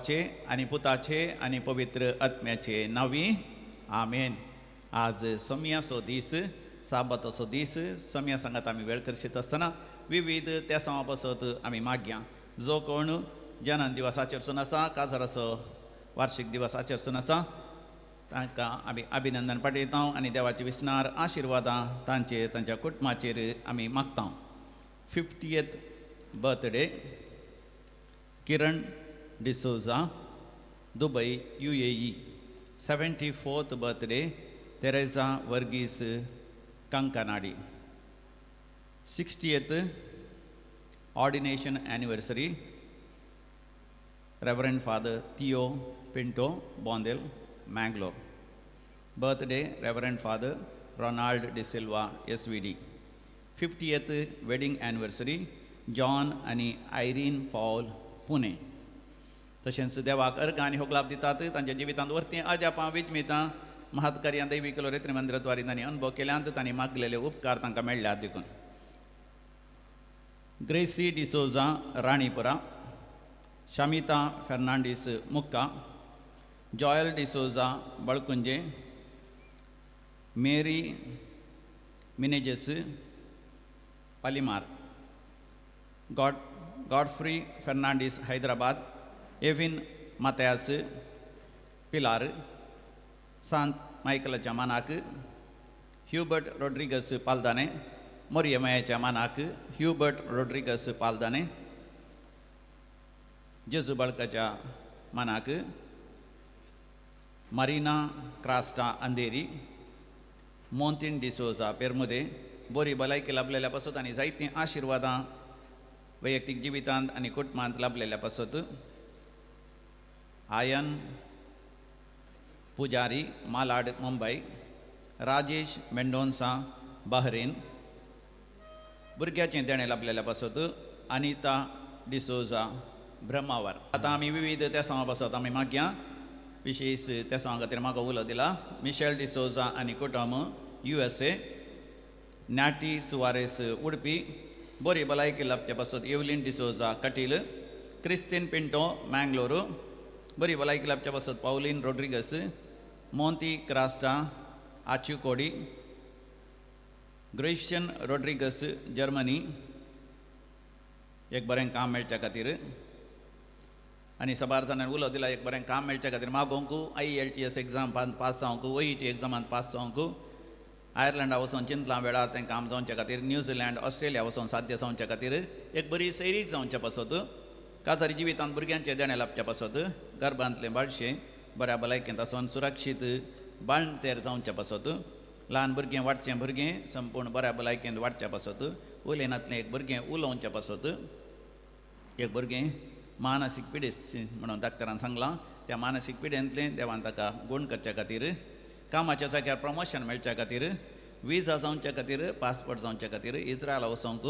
बापाचे आनी पुताचे आनी पवित्र आत्म्याचे नांवी, आमेन. आज सोमयाचो दीस, साबाताचो दीस. सोमया सांगात आमी वेळ करशीत आसतना विविध त्या समा पासत आमी मागया. जो कोण जनन दिवस आचरसून आसा, काजाराचो वार्षिक दिवस आचरसून आसा, तांकां आमी अभिनंदन पाठयता आनी देवाचे विसनार आशिर्वादां तांचेर, तांच्या कुटुंबाचेर आमी मागता. 50th birthday, Kiran D'Souza, Dubai, UAE. 74th birthday, Teresa Varghese, Kankanady. 60th ordination anniversary, Reverend Father Theo Pinto, Bondel, Mangalore. Birthday, Reverend Father Ronald De Silva, SVD. 50th wedding anniversary, John आनी Irene Paul, Pune. तशेंच देवाक अर्घ आनी होगलाप दितात तांच्या जिवितांत वर्ती अजापां, विजमितां, महत्कार्यां दैवीक लोरेत्री मंदिराद्वारे तांणी अनुभव केल्यांत, तांणी मागलेले उपकार तांकां मेळ्ळ्यात देखून. ग्रेसी डिसोजा, राणीपुरा. शमिता फेर्नांडीस, मुक्का. जॉयल डिसोजा, बळकुंजे. मेरी मिनेजेस, पालिमार. गॉडफ्री फेर्नांडीस, हैदराबाद. एविन मात्यास, पिलार. सांत मायकलाच्या मानाक ह्युबर्ट रोड्रिगस, पालदाने. मोरियमयाच्या मानाक ह्युबर्ट रोड्रिगस, पालदाने. जेजू बाळकाच्या मानाक मारिना क्रास्टा, अंधेरी. मोंतीन डिसोजा, पेरमुदे. बरी भलायकी लाभलेल्या पासत आनी जायतीं आशिर्वादां वैयक्तीक जिवितांत आनी कुटुंबांत लाभलेल्या पासत. आयन पुजारी, मालाड, मुंबय. राजेश मेंडोन्सा, बहरीन. भुरग्याचें देणें लाभलेल्या पासत अनिता डिसोजा, ब्रह्मावर. आतां आमी विविध तेसांवा पासत आमी मागया. विशेश तेसांवा खातीर म्हाका उलो दिला मिशेल डिसोजा आनी कुटुंब, युएसए. नॅटी सुवारेस, उडपी. बरी भलायकी लाभचे पासत एवलीन डिसोजा, कटील. क्रिस्तीन पिंटो, मँगलोरू. बरी भलायकी लाभचे पासत पावलीन रोड्रिगस. मोंती क्रास्टा, आचुकोडी. ग्रेशन रोड्रिगस, जर्मनी. एक बरें काम मेळच्या खातीर आनी सबार जाणांनी उलो दिला एक बरें काम मेळच्या खातीर मागोवंक, आयईएलटीएस एग्जाम पास जावंक, ओईटी एग्जामान पास जावंक, आयर्लंडा वचोन चिंतलां वेळार तें काम जावच्या खातीर, न्यूझिलंड, ऑस्ट्रेलिया वचोन साध्य जावच्या खातीर, एक बरी सैरीक जावच्या पासत, काजारी जिवितांत भुरग्यांचें देणें लाभच्या पासत, गर्भांतलें बाळशें बऱ्या भलायकेंत आसून सुरक्षीत बाळंतेर जावच्या पासत, ल्हान भुरगें वाडचें भुरगें संपूर्ण बऱ्या भलायकेंत वाडच्या पासत, उलयनातलें एक भुरगें उलोवच्या पासत, एक भुरगें मानसीक पिडेस्त म्हणून डॉक्टरान सांगलां, त्या मानसीक पिडेंतलें देवान ताका गूण करच्या खातीर, कामाच्या जाग्यार प्रमोशन मेळच्या खातीर, विजा जावच्या खातीर, पासपोर्ट जावच्या खातीर, इस्रायला वचोंक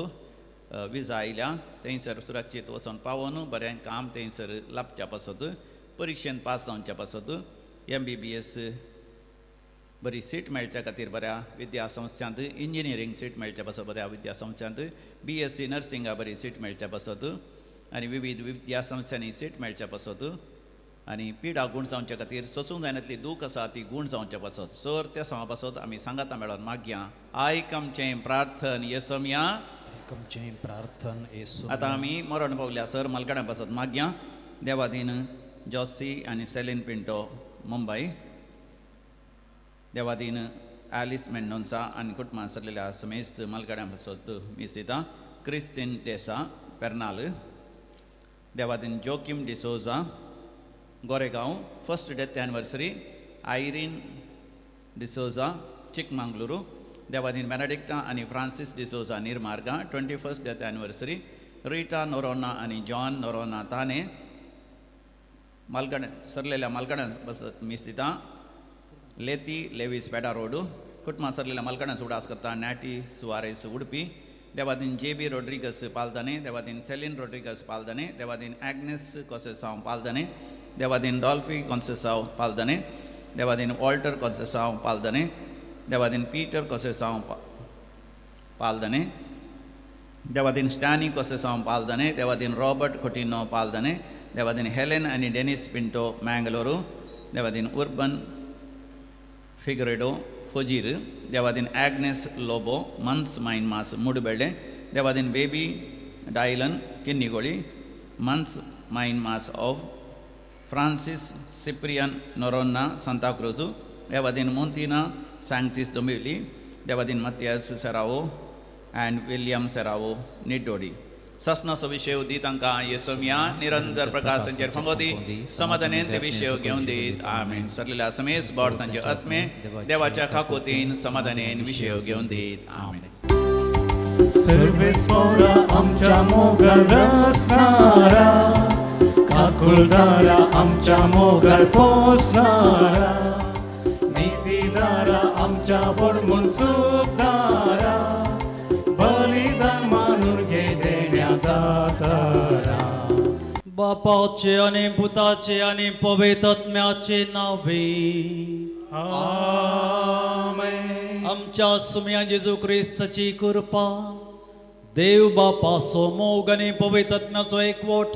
विजा आयल्या थंयसर सुरक्षीत वचोन पावोन बरें काम थंयसर लाभच्या पासत, परिक्षेन पास जावच्या पासत, एमबीबीएस बरी सीट मेळच्या खातीर बऱ्या विद्यासंस्थांत, इंजिनियरींग सीट मेळच्या पासत बऱ्या विद्यासंस्थांत, बीएससी नर्सिंगा बरी सीट मेळच्या पासत आनी विविध विद्यासंस्थांनी सीट मेळच्या पासत आनी पिडा गूण जावच्या खातीर, सोसूंक जायनातली दूख आसा ती गूण जावच्या पासत, सर त्या समा पासत आमी सांगाता मेळोन मागया. आयक आमचें प्रार्थन येसोमया. आमचें प्रार्थन येसू. आतां आमी मरण पावल्या सर मालकाड्यां पासत मागया. देवादीन जॉसी आनी सेलीन पिंटो, मुंबय. देवादीन आलिस मेंडोन्सा आनी कुटुंबां सरलेल्या समेस्त मालगाड्यां पासत मीस दिता. क्रिस्तीन Desa, Pernal. Devadin Joaquim D'Souza, Goregaon. First death anniversary, Irene D'Souza, Chikmagalur. देवादीन बेनाडिक्टा आनी Francis D'Souza, Nirmarga. 21st death anniversary, Rita Noronha आनी जॉन नोरोना, ताने. मालगाड्या सरलेल्या मालगाड्यां बसत मीस दिता. लेती लेवीस, पेडा रोड. कुटुंबां सरलेल्या मालगाड्यां उडास करता नॅटी सुवारेस, उडपी. देवादीन जे बी रोड्रिगस, पालदाने. देवादीन सेलीन रोड्रिगस, पालदाने. देवादीन एग्नेस कॉन्सेसांव, पालदाने. देवादीन डॉल्फी कॉन्सेसांव, पालदाने. देवादीन वॉल्टर कॉन्सेसांव, पालदाने. देवादीन पीटर कॉन्सेसांव, पालदाने. देवादीन स्टॅनी कॉन्सेसांव, पालदाने. देवादीन रॉबर्ट कोटिनो, पालदाने. देवादीन हेलेन आनी डेनिस पिंटो मँगलोरू, देवादीन उर्बन फिगरेडो फजीर, देवादीन Agnes Lobo Mons mine mass Mudbelle, देवादीन baby Dylan Kinnigoli Mons mine mass of Francis Cyprian Noronha Santacruz, देवादीन मोंतिना सांगतीस डोंबिवली, देवादीन मतियास सेरावो अँड विल्यम सेरावो निड्डोडी. ससनाचो विशय दी तांकां येसोमिया निरंतर प्रकाशांचेर फंगोदी समाधानेन ते विशय घेवन दीत. आमेन. सरलेल्या समेस बोट तांचे आत्मे देवाच्या खाकोतीन समाधानेन विशय घेवन दीत. आमेन. सर्वेस पोरा आमच्या मोगार रचणारा, काकुळदारा आमच्या मोगार पोसणारा, नितीदारा आमच्या व्हड चुकदारा, बलिदान मानून घे देण्या दातारा. बापाचे आनी पुताचे आनी पवित्र आत्म्याचे नावे आमेन. आमच्या सुम्या जेजू क्रिस्ताची कृपा, देव बापाचो मोग आनी पवित्र आत्म्याचो एकवट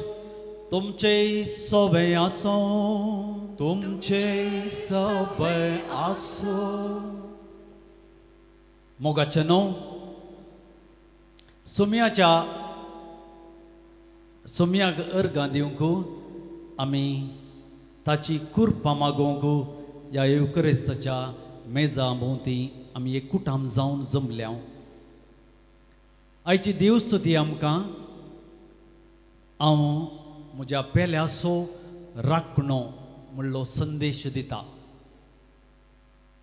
तुमचे सोबे आसो. तुमचे सवय आसो. मोगाचे न्हू सुम्याच्या सुम्याक अर्गां दिवंक आमी ताची कृपा मागोवंक ह्या येवक्रिस्ताच्या मेजा भोंवती आमी एकूटाम जावन जमल्या. आयची देवस्तुती आमकां हांव म्हज्या पेल्याचो राखणो म्हणलो संदेश दिता.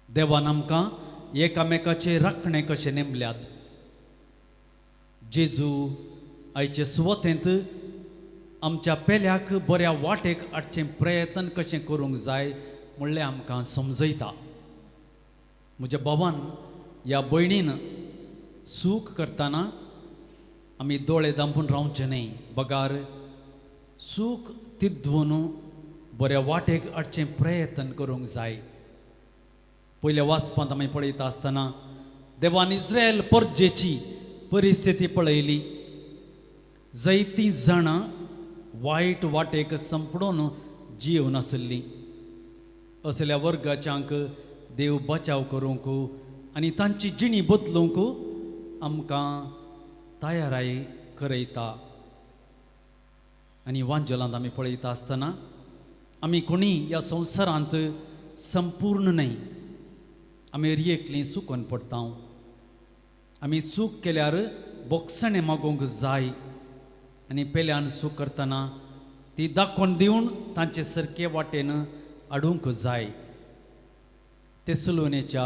देवान आमकां एकामेकाचे राखणे कशे नेमल्यात. जेजू आयचे सुवातेंत आमच्या पेल्याक बऱ्या वाटेक हाडचें प्रयत्न कशें करूंक जाय म्हणलें आमकां समजयता. म्हज्या बाबान ह्या भयणीन सूख करतना आमी दोळे दांपून रावचे न्हय, बगार सूख तिद्वून बऱ्या वाटेक हाडचें प्रयत्न करूंक जाय. पयल्या वाचपांत आमी पळयता आसतना देवान इस्रायल परजेची परिस्थिती पळयली. जायतीं जाणां वायट वाटेक संपडून जिवन आसली. असल्या वर्गाच्यांक देव बचाव करूंक आनी तांची जिणी बदलूंक आमकां तयाराय करयता. आनी वांजलांत आमी पळयता आसतना आमी कोणी ह्या संवसारांत संपूर्ण न्हय, आमी एकलीं चुकोन पडटा. आमी चूक केल्यार बोगसणें मागोवंक जाय आनी पेल्यान चूक करतना ती दाखोवन दिवन तांचे सारके वाटेन हाडूंक जाय. तेसलोनेच्या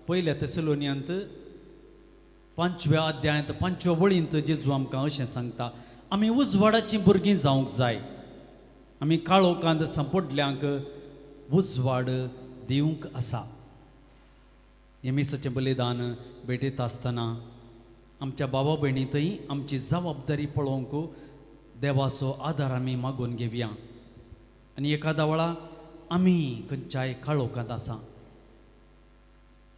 पयल्या तेसलोनियांत 5व्या अध्यायांत 5व्या वळींत जेजू आमकां अशें सांगता, आमी उजवाडाचीं भुरगीं जावंक जाय. आमी काळोखांत सांपडल्यांक उजवाड दिवंक आसा. हें मिसाचें बलिदान भेटयता आसतना आमच्या बाबा भयणी थंय आमची जबाबदारी पळोवंक देवाचो आदार आमी मागून घेवया. आनी एखाद्या वेळा आमी खंयच्याय काळोखांत आसा,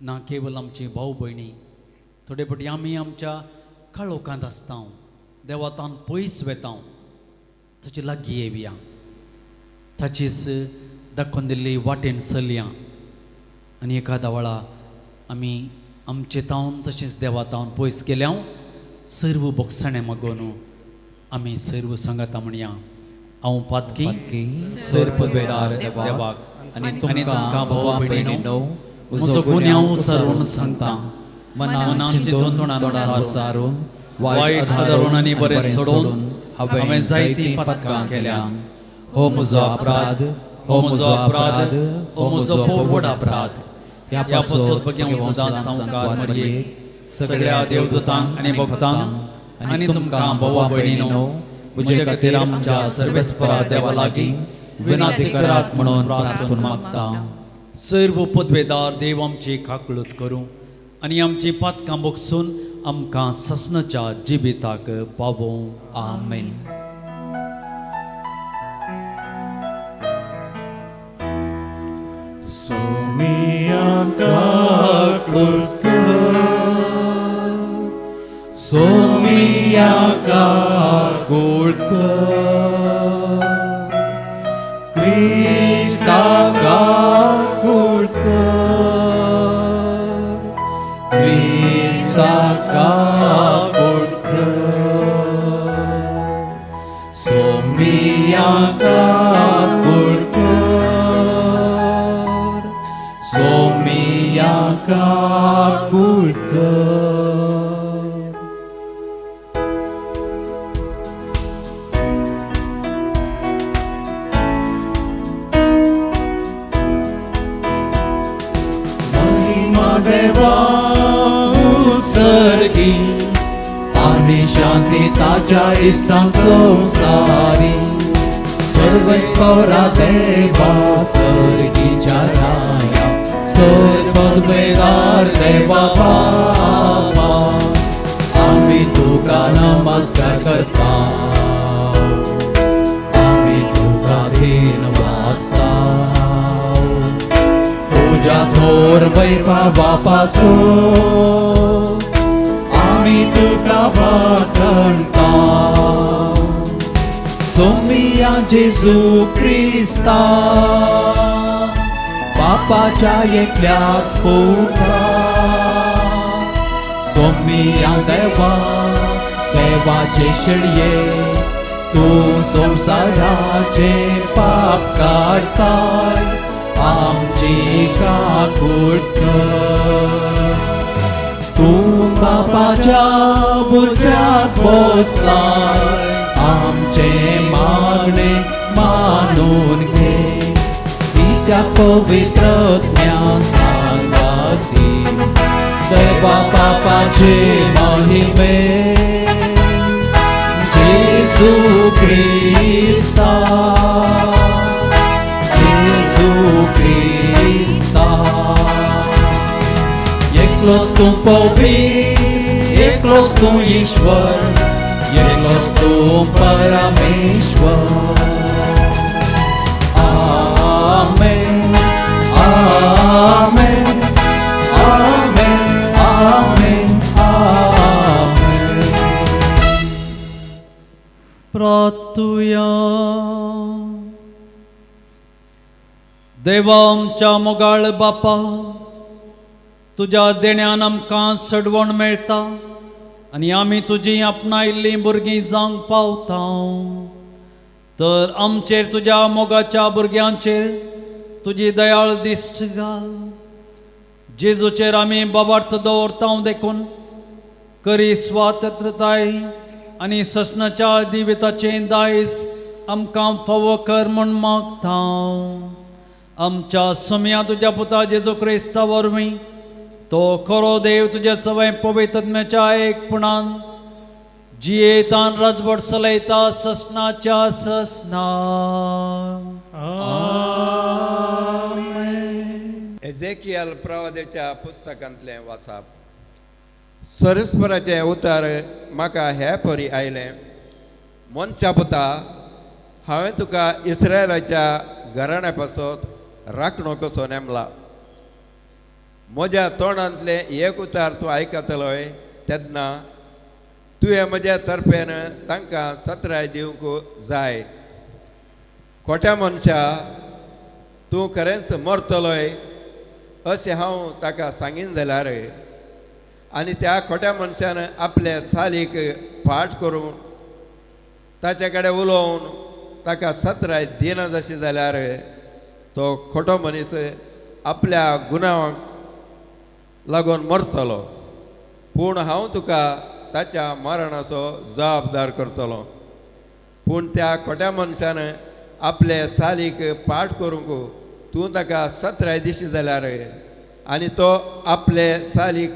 ना केवल आमची भाव भयणी, थोडे फावटी आमी आमच्या काळोखांत आसता, देवातान पयस वेता. ताचे लागीं येवया, ताचीच दाखोवन दिल्ली वाटेन चलया. आनी एखाद्या वेळा आमी आमचे तावन तशेंच देवा तावन पयस गेल्या सर्व बोगसणें मागोवन आमी सर्व सांगाता म्हणया, हांव पातकी सर्पवेदार देवाक आनी तुमकां भावा भयणीनो म्हजो गुन्यांव सारून सांगता. मनान चिंतून तोंडान सारून वायट आदारून आनी बरें सोडून हांवें जायतीं पातकां केल्यात. हो म्हजो अपराध, हो म्हजो अपराध, हो म्हजो व्हड अपराध. ह्या पासत भगें सदांच सावकार मरयेक सगळ्या देवदूतांक आनी भक्तांक आनी तुमकां भावा भयणीनो म्हजे खातीर आमच्या सर्वेस्परा देवा लागीं विनंती करात म्हणून प्रार्थना मागता. सर्व पदवेदार देव आमची काकळूत करूं आनी आमची पातकां बगसून आमकां ससनाच्या जिविताक पावोवं. आमेन. सोमिया काकुळट कर, सोमिया काकुळट कर, काकूट कर. महिमा देवा उत्सर्गी आनी शांती ताच्या इश्टांक संवसारी. सर्वच पवरा देवा सर्गीच्या राया, सर्वद्वेदार देवा बाबा, आमी तुका नमस्कार करता, आमी तुका धीन वाचता. तुज्या थोर वैभवा पासून आमी तुका वाखणता. सोमिया जेजू क्रिस्ता, बापाच्या एकल्याच पुता, सोमिया देवा देवाचे शेळये, तूं संवसाराचे पाप काडताय, आमची काकूट कर. तूं बापाच्या उजव्याक बसलाय, आमचे मागणे मानून घे. त्या पवित्र सांगाती देवा बापाचे महिमे, जेजू क्रिस्ता, जेजू क्रिस्ता. एकलोच तूं पवित्र, एकलोच तूं ईश्वर, एकलोच तूं परमेश्वर. आमेन, आमेन, आमेन, आमेन, आमेन. प्रार्थुया. देवा आमच्या मोगाळ बापा, तुज्या देण्यान आमकां सडवण मेळटा आनी आमी तुजी आपणायल्लीं भुरगीं जावंक पावता. तर आमचेर तुज्या मोगाच्या भुरग्यांचेर तुजी दयाळ दिश्ट घाल. जेजूचेर आमी बाबार्थ दवरता देखून करी स्वातंत्रताय आनी ससनाच्या जिविताचें दायज आमकां फावो कर म्हूण मागता. आमच्या सोम्या तुज्या पुता जेजू क्रिस्ता वरवीं, तो खरो देव तुज्या सवय पवित्रत्म्याच्या एकपणान जियेतान राजवट चलयता ससनाच्या ससना. एझेकियल प्रवादेच्या पुस्तकांतलें वाचप. सरस्पराचें उतर म्हाका हे परी आयलें, मनशा पुता, हांवें तुका इस्रायलाच्या घराण्या पासत राखणो कसो नेमला. म्हज्या तोंडांतलें एक उतर तूं आयकतलोय तेन्ना तुवें म्हज्या तर्फेन तांकां सत्राय दिवंक जाय. खोट्या मनशा, तूं खरेंच मरतलोय अशें हांव ताका सांगीन जाल्यार, आनी त्या खोट्या मनशान आपले सालीक फाट करून ताचे कडेन उलोवन ताका सत्राय दिना जशी जाल्यार, तो खोटो मनीस आपल्या गुन्यांवाक लागून मरतलो, पूण हांव तुका ताच्या मरणाचो जबाबदार करतलो. पूण त्या खोट्या मनशान आपले सालीक पाठ करूंक तूं ताका सत्राय दिशी जाल्यार, आनी तो आपले सालीक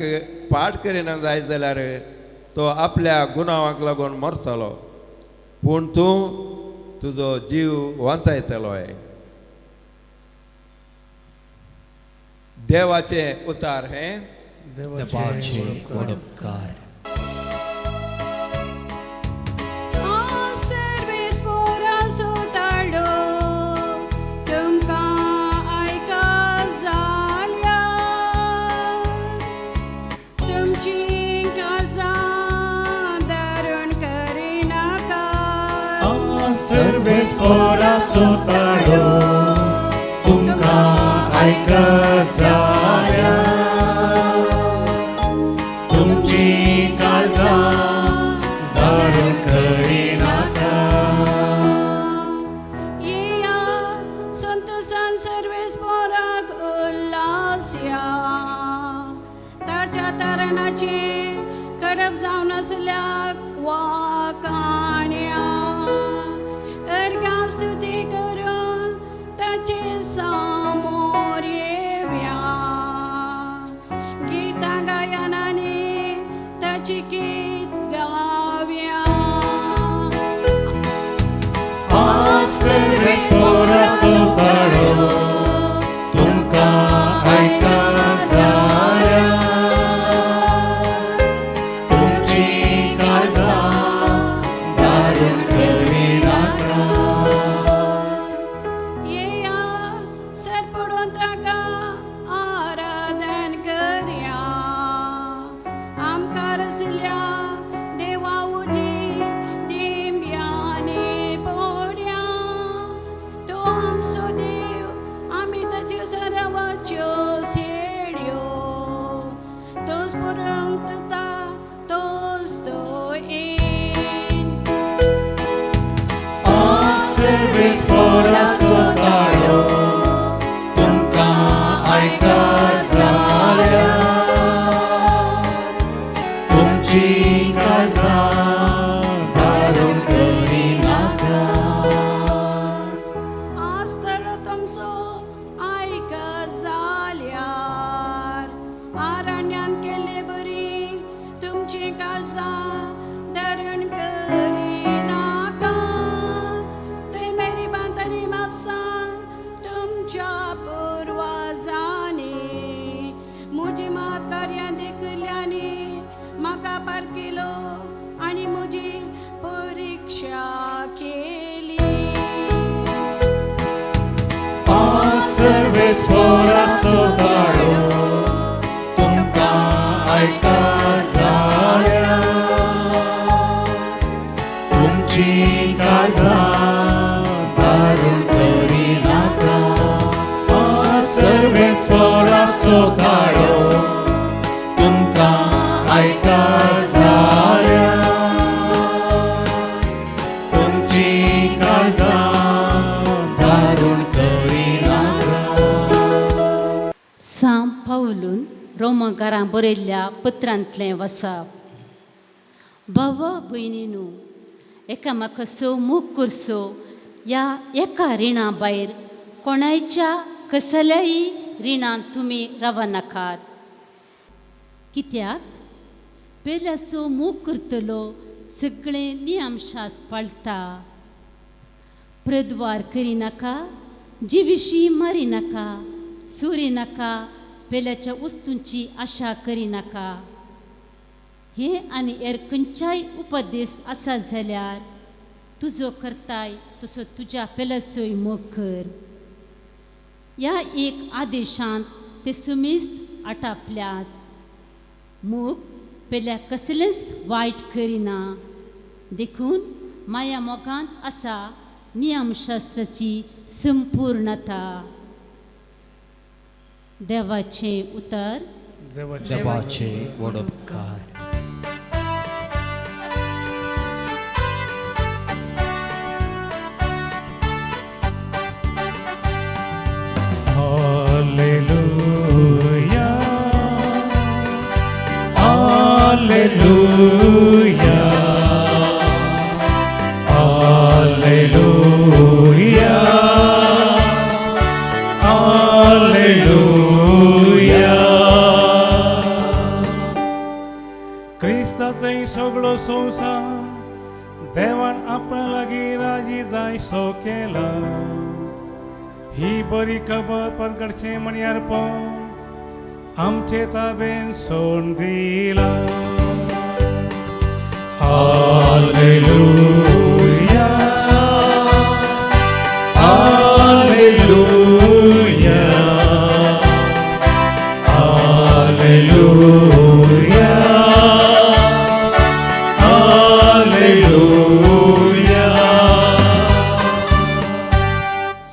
पाठ करिना जाय जाल्यार, तो आपल्या गुन्यांवाक लागून मरतलो, पूण तूं तुजो जीव वांचायतलो. देवाचें उतार हें देवाचे उपकार. सर्वेस्पोराचो ताळो तुमकां आयकत जाल्यार, तुमची काळजां दारून करिनाका. येया संतोषान सर्वेस्पोराक उल्हास या. वातावरणाचे कडप जावन आसल्याक वाकाण्या अर्घ्या स्तुती करून ताचे सामोर येव्या गीतां गायनांनी ताची गीत गाव्या. सर्वेस्पोराचो ताळो तुमकां आयकत जाल्यार तुमची काळजां दारून करिनाकात. येया सरपडून ताका आराधन करया आमकां रचल्या देवा उजी दिंब्यांनी पडया. तो आमचो देव आमी ताच्यो सरावाच्यो शेड्यो तोच पुरंक करता तोच तो येन. सर्वेस्पोराचो ताळो तुमकां आयकत जाल्यार तुमची काळजां दारून करिनाकात. आसतलो तुमचो आयकत जाल्यार आरण्यान केल्ले बरी तुमची काळजां धरण करिनाका. थंय मेरीबांत आनी म्हापसान तुमच्या पुर्वाजांनी म्हजी मात कार्यां देखिल्ल्यांनी म्हाका पारखिलो आनी म्हजी परिक्षा केली. सर्वेस्पोराचो ताळो तुमकां आयकत जाल्यार तुमची काळजां दारून करिनाकात. सर्वेस्पोराचो ताळो तुमकां आयकत जाल्यार तुमची काळजां दारून करिनाकात. सां पावलून रोमकारां बरयल्ल्या पत्रांतलें वसाप. भावा भयणीनू एकामेकाचो मोग करचो ह्या एका रिणा भायर कोणायच्या कसल्याय रिणांत तुमी रावनाकात. कित्याक पेल्याचो मोग करतलो सगळें नियमशास्त्र पाळटा. प्रद्वार करिनाका, जिविशी मारिनाका, चोरिनाका, पेल्याच्या वस्तूंची आशा करिनाका. हे आनी हेर खंयच्याय उपदेश आसा जाल्यार तुजो करताय तसो तुज्या पेल्याचोय मोग कर. ह्या एक आदेशांत ते सुमिस्त आटापल्यात. मोग पेल्या कसलेंच वायट करिना देखून माया मोगांत आसा नियमशास्त्राची संपूर्णता. देवाचें उतर. देवाचे व्हड उपकार. Alleluia, Alleluia, Alleluia, Alleluia. क्रिस्ताचोय सगळो संवसार देवान आपणा लागीं राजी जायसो केला. ही बरी खबर परगडचें म्हणल्यार पळोवन आमचे ताबेन सोड दिला. Alleluia, Alleluia, Alleluia, Alleluia.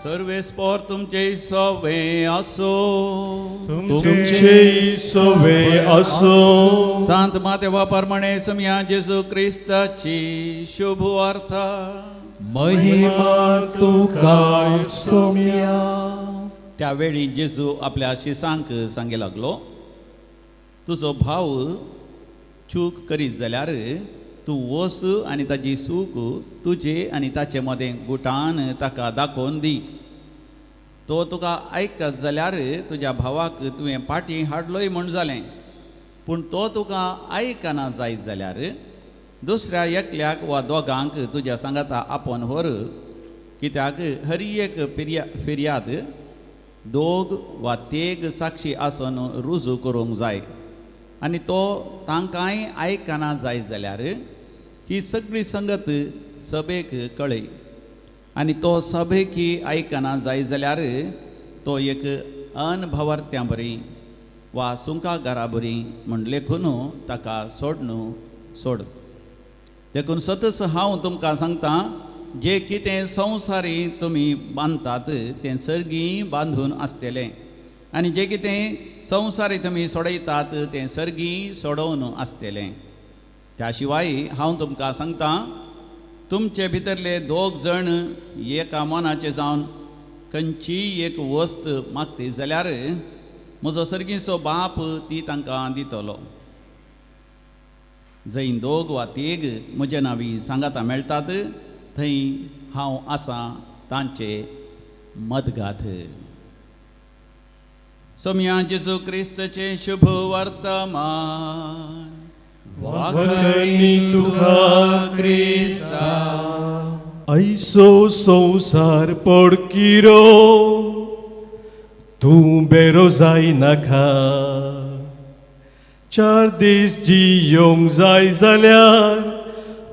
सर्वेस्पोर तुमचे सवे आसो. तुमचे सवे असो. सांत मातेवा प्रमाणे समया जेजू क्रिस्ताची शुभ वार्ता. महिमा तुका सोम्या. त्यावेळी जेजू आपल्या शिसांक सांगे लागलो, तुजो भाव चूक करीत जाल्यार तूं वच आनी ताजी चूक तुजे आनी ताचे मदें गुटान ताका दाखोवन दी. तो तुका आयकत जाल्यार तुज्या भावाक तुवें पाटी हाडलोय म्हूण जालें. पूण तो तुका आयकना जायत जाल्यार दुसऱ्या एकल्याक वा दोगांक तुज्या सांगाता आपोवन व्हर, कित्याक हर एक फिर्याद दोग वा तेग साक्षी आसून रुजू करूंक जाय. आनी तो तांकांय आयकना जायत जाल्यार ही सगळी संगत सभेक कळय. आनी तो सभेकी आयकना जायत जाल्यार तो एक अनभवर्त्यां बरी वा सुंकागारा बरी म्हण लेखून ताका सोडनू सोड. देखून सतच हांव तुमकां सांगता, जे कितें संवसारी तुमी बांदतात तें सर्गी बांदून आसतलें, आनी जे कितें संवसारी तुमी सोडयतात तें सर्गी सोडोवन आसतलें. त्या शिवाय हांव तुमकां सांगता, तुमचे भितरले दोग जण एका मनाचे जावन खंयचीय एक वस्त मागती जाल्यार म्हजो सर्गीचो बाप ती तांकां दितलो. जंय दोग वा तीग म्हजे नांवी सांगाता मेळटात थंय हांव आसा तांचे मदगात. सोम्या जेजू क्रिस्तचें शुभ वर्तमान. वाखणी तुका क्रिस्ता, ऐसो संवसार पडकिरो, तूं बेरो जायनाका. चार दीस जियोंक जाय जाल्यार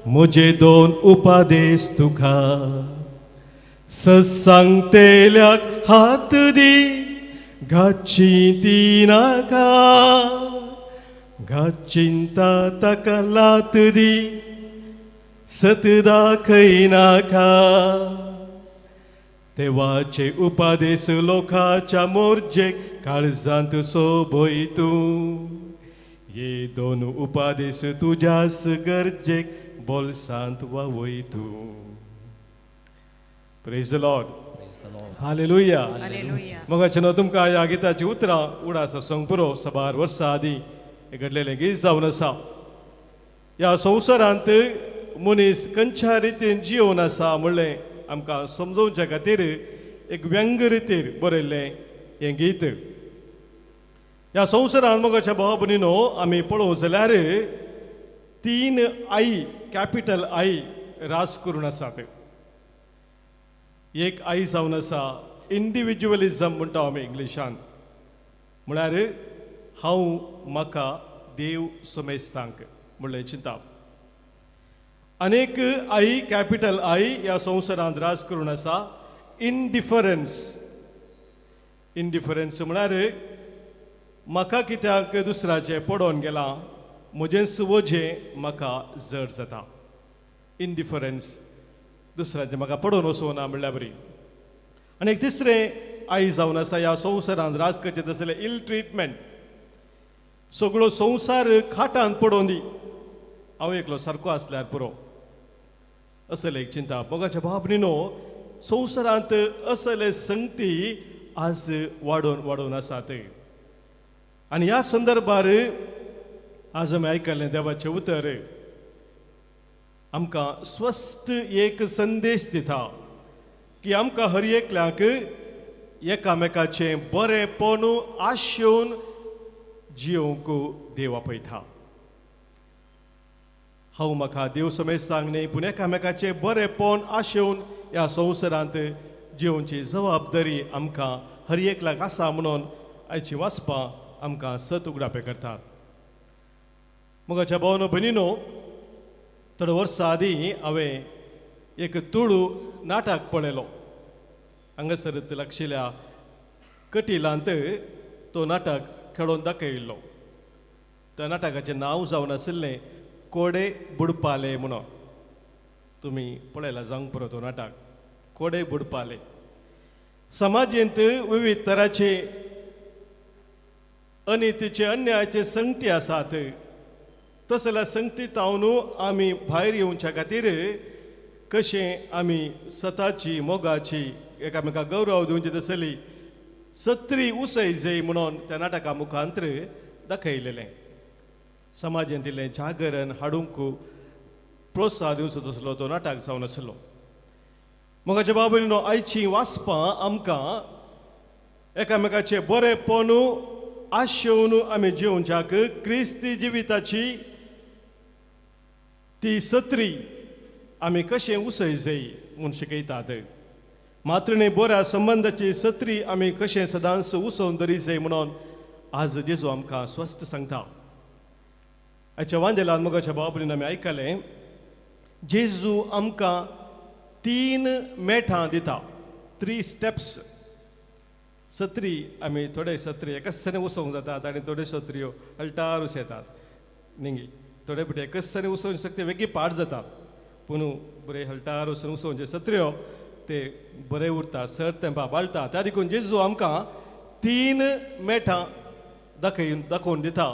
म्हजे दोन उपादेश तुका. सत्सांगतेल्याक हात दी, घाची ती नाका, घाचिंता ताका लात दी, सत दाखयनाका. देवाचे उपादेश लोकाच्या मोर्जेक काळजांत सोबय तूं. हे दोन उपादेश तुज्याच गरजेक बोल्सांत वावय तूं. Praise the lord. Hallelujah. मोगाचे न्हू तुमकां ह्या गिताची उतरां उडास आसूंक पुरो. साबार वर्सां आदीं हें घडलेलें गीत जावन आसा. ह्या संवसारांत मनीस खंयच्या रितीन जियोवन आसा म्हणलें आमकां समजोवच्या खातीर एक व्यंग रितीर बरयल्लें हें गीत. ह्या संवसारांत मोगाच्या भाव भयणीनो आमी पळोवंक जाल्यार तीन आई, कॅपिटल आई राज करून आसात. एक आई जावन आसा इंडिविज्युअलिजम म्हणटा आमी इंग्लिशान, म्हळ्यार हांव म्हाका देव समेस्तांक म्हणलें चिंता. अनेक आई, कॅपिटल आई ह्या संवसारांत राज करून आसा इनडिफरन्स. इनडिफरन्स म्हळ्यार म्हाका कित्याक दुसऱ्याचें पडोवन गेलां, म्हजें वजें म्हाका जड जाता. इनडिफरन्स, दुसऱ्याचें म्हाका पडोवन वचूना म्हणल्यार बरी. आनी एक तिसरें आई जावन आसा ह्या संवसारांत राज करचें तसलें इल ट्रिटमेंट. सगळो संवसार खाटांत पडोवन दी, हांव एकलो सारको आसल्यार पुरो, असले एक चिंता. मोगाच्या भाव भयणीनो संवसारांत असले संगती आज वाडोवन वाडोवन आसात. आनी ह्या संदर्भार आज आमी आयकलें देवाचें उतर आमकां स्वस्थ एक संदेश दिता की आमकां हर एकल्याक एकामेकाचें बरेंपण आशेवन जियोवंक देव आपयता. हांव म्हाका देव समेस्तांक न्हय पूण एकामेकाचें बरेंपण आशेवन ह्या संवसारांत जियोवची जबाबदारी आमकां हर एकल्याक आसा म्हणून आयची वाचपां आमकां सत उगडापें करतात. मोगाच्या भावनो भयणीनो थोड्या वर्सां आदीं हांवें एक तुळू नाटक पळयलो. हांगासर लागशिल्ल्या कटिलांत तो नाटक खेळोवन दाखयल्लो. त्या नाटकाचें नांव जावन आशिल्लें कोडे बुडपाले म्हणून. तुमी पळयला जावंक पुरो तो नाटक कोडे बुडपाले. समाजेंत विविध तराचे अनितीचे अन्यायाचे संगती आसात. तसल्या संगती तावन आमी भायर येवच्या खातीर कशें आमी सताची मोगाची एकामेका गौरव दिवची तसली सत्री उसय जय म्हणून त्या नाटका मुखांतर दाखयलेलें. समाजांत इल्लें जागरण हाडूंक प्रोत्साह दिवचो तसलो तो नाटक जावन आसलो. मोगाचे बाबा, आयची वाचपां आमकां एकामेकाचे बरेपण आशेवन आमी जेवच्याक क्रिस्ती जिविताची ती सत्री आमी कशें उसय जाय म्हूण शिकयतात. मात्र न्ही, बऱ्या संबंदाची सत्री आमी कशें सदांच उसोवन दरी जाय म्हणून आज जेजू आमकां स्वस्थ सांगता. आयच्या वांजेलान मोगाच्या बाबरीन आमी आयकलें, जेजू आमकां 3 मेठां दिता, 3 स्टेप्स. सत्री आमी थोडे सत्री एकच सने उसोवंक जातात आनी थोड्यो सत्र्यो अल्टार उसयतात निंगी, थोडे पटी एकच सने उसोवंक शकते वेगळी पाड जातात, पूण बरे हलटार वचून उसोवचे सत्र्यो ते बरे उरता, सर तेंपा बाळटा. त्या देखून जेजू आमकां 3 मेठां दाखोवन दिता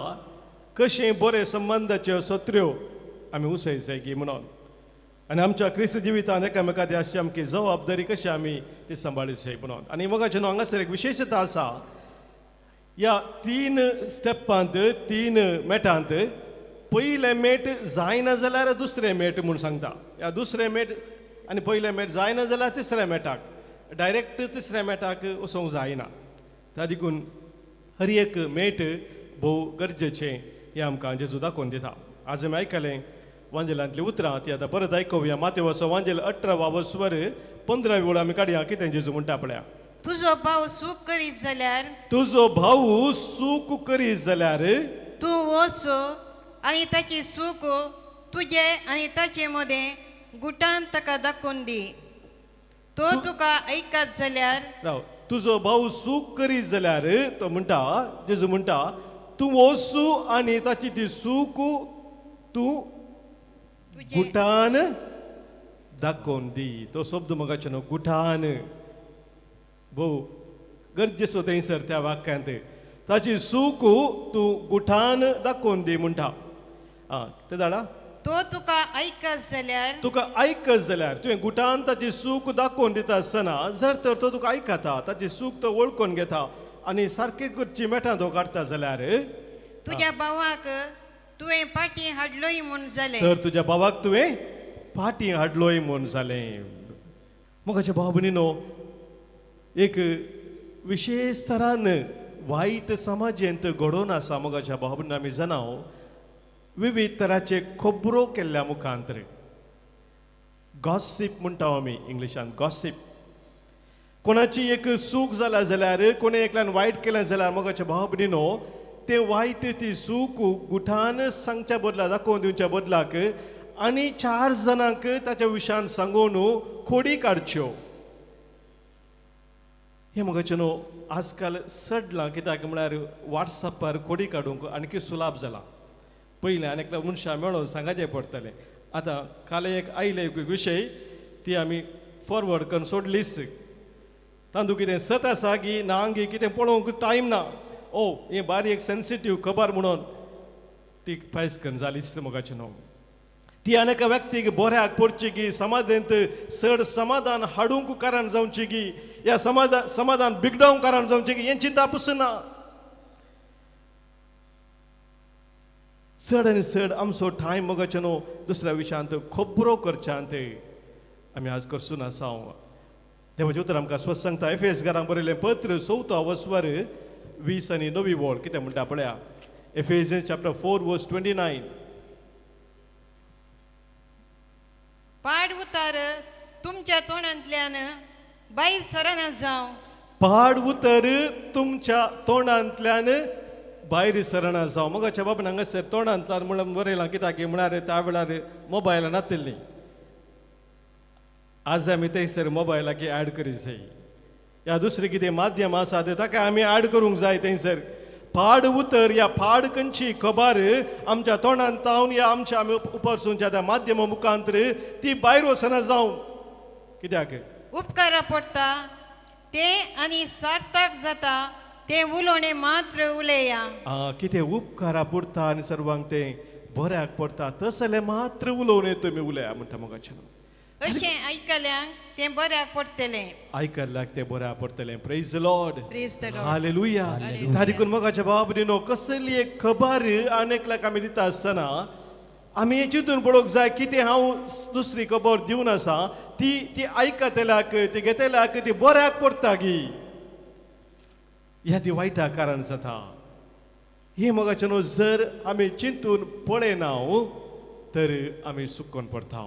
कशें बरे संबंदाच्यो सत्र्यो आमी उसय जाय की म्हणून. आनी आमच्या क्रिस्त जिवितान एकामेका ती आसची आमची जबाबदारी कशी आमी ती सांबाळी जाय म्हणून. आनी मोगाचे न्हू, हांगासर एक विशेशता आसा, ह्या 3 स्टेपांत 3 मेटांत पयलें मेट जायना जाल्यार दुसरें मेट म्हूण सांगता. ह्या दुसरें मेट आनी पयलें मेट जायना जाल्यार तिसऱ्या मेटाक, डायरेक्ट तिसऱ्या मेटाक वचोंक जायना. त्या देखून हर एक मेट भोव गरजेचें हें आमकां जेजू दाखोवन दिता. आज आमी आयकलें वांजेलांतलीं उतरां, ती आतां परत आयकुया. मातेवाचो वांजेल 18 वस्वर 15 वेळ आमी काडया कितें जेजू म्हणटा पळया. तुजो भाव सूख करीत जाल्यार, तुजो भाऊ सूख करीत जाल्यार तूं वच आनी ताची सूख तुजे आनी ताचे मदें गुटान ताका दाखोवन दी. तो तुका आयकत जाल्यार, राव, तुजो भाऊ सूख करीत जाल्यार तो म्हणटा, जेजू म्हणटा, तूं वचू आनी ताची ती सूख तूं गुटान दाखोवन दी. तो शब्द मोगाचो न्हू, गुटान भोव गरजेचो थंयसर त्या वाक्यांत. ताची सूख तूं गुटान दाखोवन दी म्हणटा. आं, तें जाणा, तो तुका आयकत जाल्यार, तुका आयकत जाल्यार तुवें गुटान ताची सूख दाखोवन दिता आसतना जर तर तो तुका आयकता, ताची सूख तो वळखून घेता आनी सारकी करची मेठां तो काडटा जाल्यार तुज्या भावाक तुवें पाटी हाडलोय म्हूण जालें. तर तुज्या भावाक तुवें पाटी हाडलोय म्हूण जालें. मोगाच्या भाव भयणीनो, एक विशेश तरान वायट समाजेंत घडोवन आसा. मोगाच्या भाव भयणीनो, आमी जाणा विविध तराचे खबरो केल्ल्या मुखांतर, गॉसीप म्हणटा आमी इंग्लिशान, गॉसीप. कोणाची एक सूख जाल्या जाल्यार, कोणे एकल्यान वायट केलें जाल्यार मोगाच्या भाव भयणीनो, तें वायट ती सूख गुठान सांगच्या बदला, दाखोवन दिवच्या बदलाक आनी 4 जाणांक ताच्या विशयान सांगून खोडी काडच्यो. हें मोगाचें न्हू आजकाल सडलां, कित्याक म्हळ्यार वॉट्सॅपार खोडी काडूंक आणकी सुलाभ जालां. पयलें आनी एकल्या मनशां मेळोवन सांगाचें पडटलें. आतां काल एक आयले एक विशय, ती आमी फॉरवर्ड करून सोडलीच. तातूंत कितें सत आसा की ना गी कितें पळोवंक टायम ना. ओ हें बारीक एक सेन्सिटीव खबर म्हणून ती फायस करून जालीच. मोगाचें न्हू, ती आनी एका व्यक्तीक बऱ्याक पडची की समाजांत चड समाधान हाडूंक कारण जावची की ह्या समाधान बिगडोवंक कारण जावचें की हें चिंता पुसना. चड आनी चड आमचो टायम मोगाचें न्हू दुसऱ्या विशयांत खबरो करच्यांत आमी आज करसून आसा. देवाचें उतर आमकां स्वस्थ सांगता. एफेस घरांक बरयलें पत्र 4 वस्वर 20 आनी 9 वळ कितें म्हणटा पळया. Ephesians chapter 4 verse 29. पाड उतार तुमच्या तोंडांतल्यान भायर सरना जावं. पाड उतर तुमच्या तोंडांतल्यान भायर सरना जावं. मोगाच्या बाबान हांगासर तोंडांतल्यान म्हणून बरयलां, कित्याक म्हळ्यार त्या वेळार मोबायल नातिल्ली. आज आमी थंयसर मोबायलाक ऍड करीत जाय, या दुसरें कितें माध्यम आसा तें ताका आमी ऍड करूंक जाय. थंयसर पाड उतर या पाड खंयची खबर आमच्या तोंडान तावन या आमच्या आमी उपरसूनच्या त्या माध्यमा मुखांतर ती भायर वचना जावं. कित्याक उपकारा पडटा ते आनी सार्थक जाता ते उलोवणें मात्र उलया. कितें उपकारा पडटा आनी सर्वांक तें बऱ्याक पडटा तसलें मात्र उलोवणें तुमी उलया म्हणटा मोगाचें. अशें आयकल्यांक तें बऱ्याक पडटलें. आयकल्याक तें बऱ्या पडटलें. Praise Lord. Praise the Lord. Hallelujah. देखून मोगाच्या बाबा भयणीनो, कसली एक खबर अनेकल्याक आमी दिता आसतना आमी हें चिंतून पळोवंक जाय, कितें हांव दुसरी खबर दिवन आसा ती ती आयकतल्याक, ती घेतल्याक ती बऱ्याक पडटा गी ह्या ती वायटा कारण जाता. हें मोगाचें न्हू, जर आमी चिंतून पळयना तर आमी सुकोन पडटा.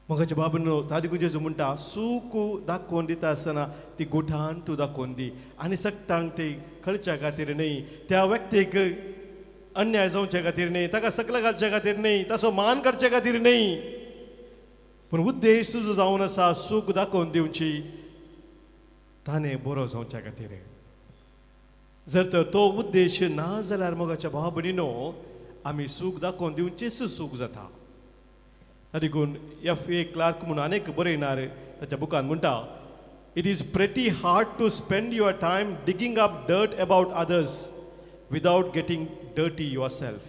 मोगाच्या बाबा न्हू, ताजे जेजू म्हणटा, सूख दाखोवन दिता आसतना ती गुठान तूं दाखोवन दी आनी सगटांक ती कळच्या खातीर न्हय, त्या व्यक्तीक अन्याय जावचे खातीर न्हय, ताका सकला घालचे खातीर न्हय, ताचो मान काडचे खातीर न्हय, पूण उद्देश तुजो जावन आसा सूख दाखोवन दिवची ताणें बरो जावच्या खातीर. जर तर तो उद्देश ना जाल्यार मोगाच्या भाव भयणीनो, आमी सूख दाखोवन दिवचीच सूख जाता. देखून एफ ए क्लार्क म्हणून अनेक बरयणार ताच्या बुकान म्हणटा, it is pretty hard to spend your time digging up dirt about others without getting dirty yourself.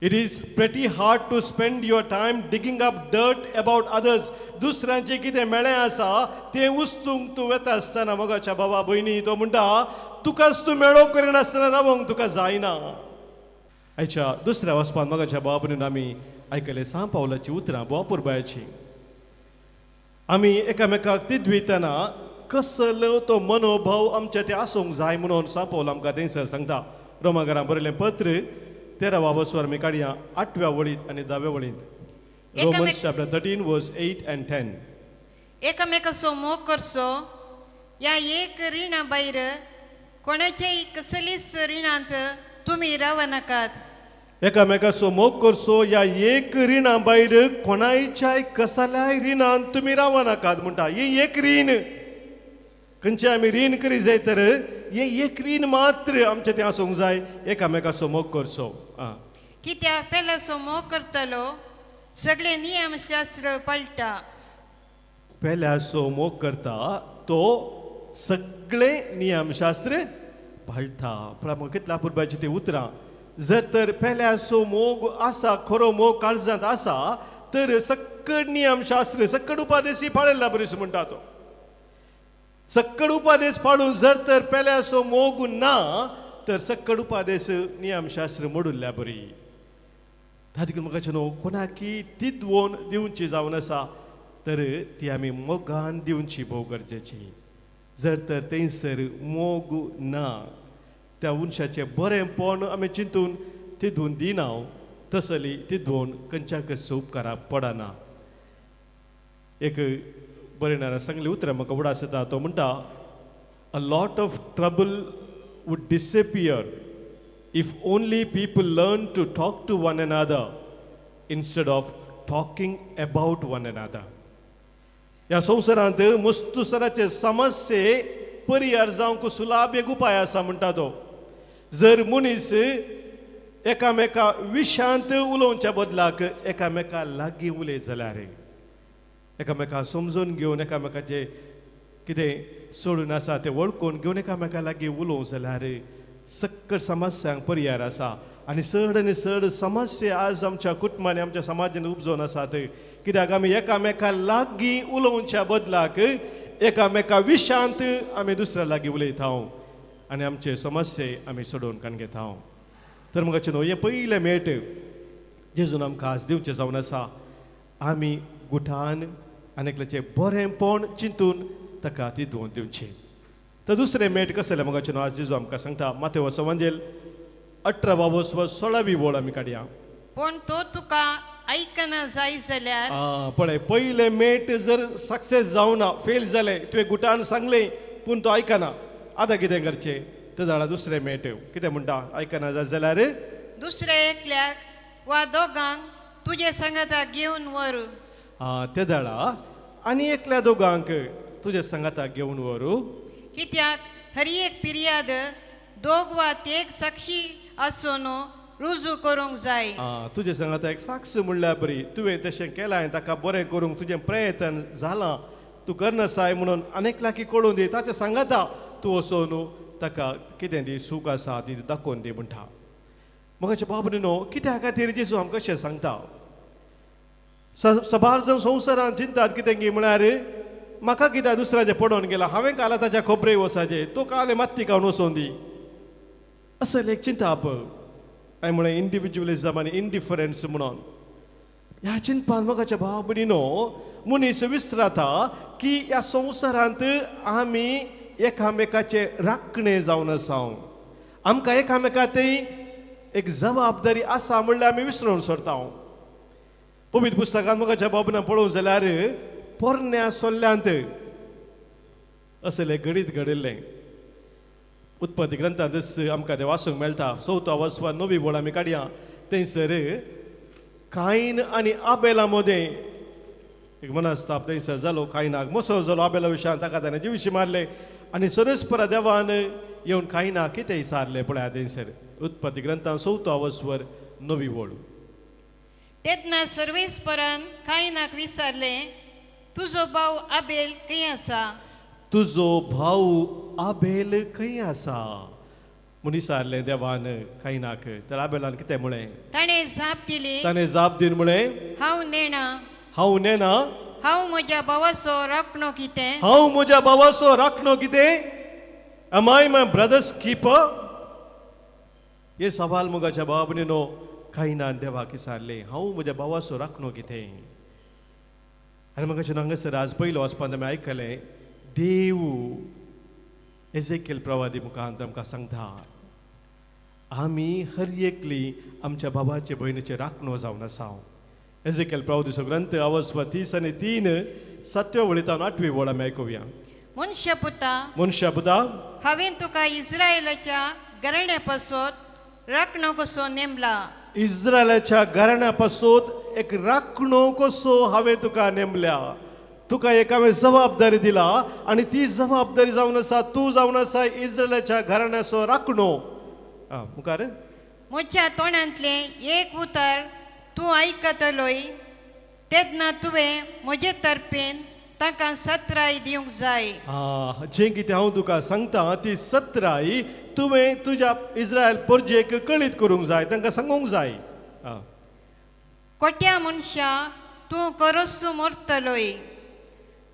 It is pretty hard to spend your time digging up dirt about others. दुसऱ्यांचें कितें मेळें आसा तें उस्तूंक तूं वता आसतना मोगाच्या बाबा भयणी, तो म्हणटा तुकाच तूं मेळो करिनासतना रावोंक तुका जायना. आयच्या दुसऱ्या वचपान मोगाच्या बाबा भयणीन आमी आयकलें सांव पावलाची उतरां बोपुरबायाची. आमी एकामेकाक तिद्वितना कसलो तो मनोभाव आमच्या ते आसूंक जाय म्हणून सांव पावल आमकां थंयसर सांगता. रोमाघरां बरयलें पत्र 13वा वसवर आमी काडया 8व्या वळींत आनी 10व्या वळींत. Romans chapter 13 verse 8 and 10. एकामेकाचो मोग करचो ह्या एक रिणा भायर कोणाच्याय कसलीच रिणांत तुमी रावनाकात. एकामेकाचो मोग करचो ह्या एक रिणा भायर कोणायच्याय कसल्याय रिणान तुमी रावनाकात म्हणटा. हें एक रीण खंयचें आमी रीण करी जाय तर हें एक रीण मात्र आमचें तें आसूंक जाय, एकामेकाचो मोग करचो. आं, कित्याक पेल्याचो मोग करतलो सगळे नियमशास्त्र पळटा. पेल्याचो मोग करता तो सगळे नियमशास्त्र पाळटा. पण आमकां कितल्या पुरबायची ती उतरां. जर तर पेल्याचो मोग आसा, खरो मोग काळजांत आसा तर सक्कड नियमशास्त्र सक्कड उपादेशी पाळिल्ला बरीस म्हणटा तो. सक्कड उपादेश पाळून जर तर पेल्याचो मोग ना तर सक्कड उपादेश नियमशास्त्र मोडुल्ल्या बरी. ताजे म्हाका न्हू कोणाकी तिद्वोन दिवची जावन आसा तर ती आमी मोगान दिवची भोव गरजेची. जर तर थंयसर मोग ना त्या मनशाचें बरेंपण आमी चिंतून तिदून दिना तसली तिदून खंयच्याकच उपकाराक पडना. एक बरयणारा सांगली उतरां म्हाका उडास येता. तो म्हणटा, a lot of trouble would disappear if only people learn to talk to one another instead of talking about one another. ह्या संवसारांत मस्तुसराचे समस्ये परिहार जावंक सुलाभ एक उपाय आसा म्हणटा तो. जर मनीस एकामेका विशांत उलोवच्या बदलाक एकामेका लागीं उलयत जाल्यार, एकामेका समजून घेवन एकामेकाचे कितें सोडून आसा तें वळखून घेवन एकामेका लागीं उलोवंक जाल्यार सक्कड समस्यांक परिहार आसा. आनी चड आनी चड समस्या आज आमच्या कुटुंबांनी आमच्या समाजान उपजोवन आसात, कित्याक आमी एकामेका लागीं उलोवच्या बदलाक एकामेका विशांत आमी दुसऱ्या लागीं उलयता आनी आमचे समस्ये आमी सोडोवन काडून घेता. तर म्हाका न्हू हें पयलें मेट जेजून आमकां आज दिवचें जावन आसा, आमी गुठान आनी एकल्याचें बरेंपण चिंतून ताका ती धुवन दिवची. तर दुसरें मेट कसलें म्हाका न्हू आज जेजू आमकां सांगता, मातेवचो वांजेल 18वा वोस 16वी वळ आमी काडया. पूण तो तुका आयकना जाय जाल्यार, पळय पयलें मेट जर सक्सेस जावना, फेल जालें, तुवें गुटान सांगलें पूण तो आयकना, आतां कितें करचें? ते जाणा दुसरें मेट कितें म्हणटा, आयकना जाय जाल्यार दुसऱ्या एकल्याक वा दोगांक तुजे सांगाता घेवन व्हर. ते जाणा आनी एकल्या दोगांक तुजे सांगाता घेवन व्हरू. कित्याक हर एक पिर्याद दोग वा तेग साक्षी आसून रुजू करूंक जाय. तुजे सांगाता एक साक्ष म्हणल्यार बरी, तुवें तशें केलां ताका बरें करूंक तुजें प्रयत्न जालां, तूं करनासाय म्हणून आनी लागीं कळून दी, ताचें सांगाता तूं वचून ताका कितें दी सूख आसा ती दाखोवन दी म्हणटा. म्हाका बाब न्हू कित्या खातीर जेजू आमकां अशें सांगता? सबार जाण संवसारान चिंतात कितें गी म्हळ्यार म्हाका कित्याक दुसऱ्याचें पडोवन गेला, हांवें काल ताच्या खोबरे वसाचें, तो काल मात्ती खावन वचोन दी, असलें एक चिंताप. हांवें म्हळें इंडिविज्युअलिजम आनी इंडिफरन्स म्हणून. ह्या चिंतपान मोगाच्या भाव भयणीनो मनीस विसरता की ह्या संवसारांत आमी एकामेकाचे राखणे जावन आसा, आमकां एकामेका थंय एक जबाबदारी आसा म्हणल्यार आमी विसरून सोडता. पवित्र पुस्तकांत मोगाच्या बाबना पळोवंक जाल्यार पोरण्या सोल्ल्यांत असलें घडीत घडिल्लें. उत्पत्ती ग्रंथांत आमकां तें वाचूंक मेळटा. चवथो वचपा नवी वळ आमी काडया. थंयसर कायन आनी आबेला मदें एक मनस्ताप थंयसर जालो. कायनाक मोसो जालो आबेला विशयान, ताका ताणें जिविशी मारलें आनी सरस्परा देवान येवन कायनाक कितें विचारलें पळया थंयसर उत्पत्ती ग्रंथान चवथो वचवर नवी वळ. तेन्ना सर्वेस्परान कायनाक विचारलें, तुजो भाव आबेल खंय आसा? तुजो भाव आबेल खंय आसा म्हूण विचारलें देवान कायनाक. तर आबेलान कितें म्हळें? ताणें जाप दिली, ताणें जाप दिवन म्हळें, हांव नेणा, हांव नेणा, हांव म्हज्या भावाचो राखणो कितें? हांव म्हज्या भावाचो राखणो कितें? Am I my brother's keeper? हे सवाल मोगाच्या भावा भयणीनो कायनान देवाक विचारलें, हांव म्हज्या भावाचो राखणो कितें? आनी म्हाका हांगासर आज पयलो वचपांत आमी आयकलें, देव एजेकेल प्रवादी मुखांत आमकां सांगता, आमी हर एकली आमच्या बाबाचे भयणीचे राखणो जावन आसा. एजेकेल प्रवादीचो ग्रंथ अवस्वा 33 सातव्या वळींत आठवी वळ आमी आयकुया. मनशापुता, मनशापुता, हांवें तुका इस्रायलाच्या घराण्या पासत राखणो कसो नेमला. इस्रायलाच्या घराण्या पासत एक राखणो कसो हांवें तुका नेमल्या. तुका एक हांवें जबाबदारी दिला आनी ती जबाबदारी जावन आसा, तूं जावन आसा इस्रायलाच्या घराण्याचो राखणो. मुखार म्हज्या तोंडांतलें एक उतर तूं आयकतलोय तेन्ना तुवें म्हजे तर्फेन तांकां सत्राय दिवंक जाय. जें कितें हांव तुका सांगता ती सत्राय तुवें तुज्या इस्रायल परजेक कळीत करूंक जाय, तांकां सांगूंक जाय. कोट्या मनशा तूं करोस मरतलोय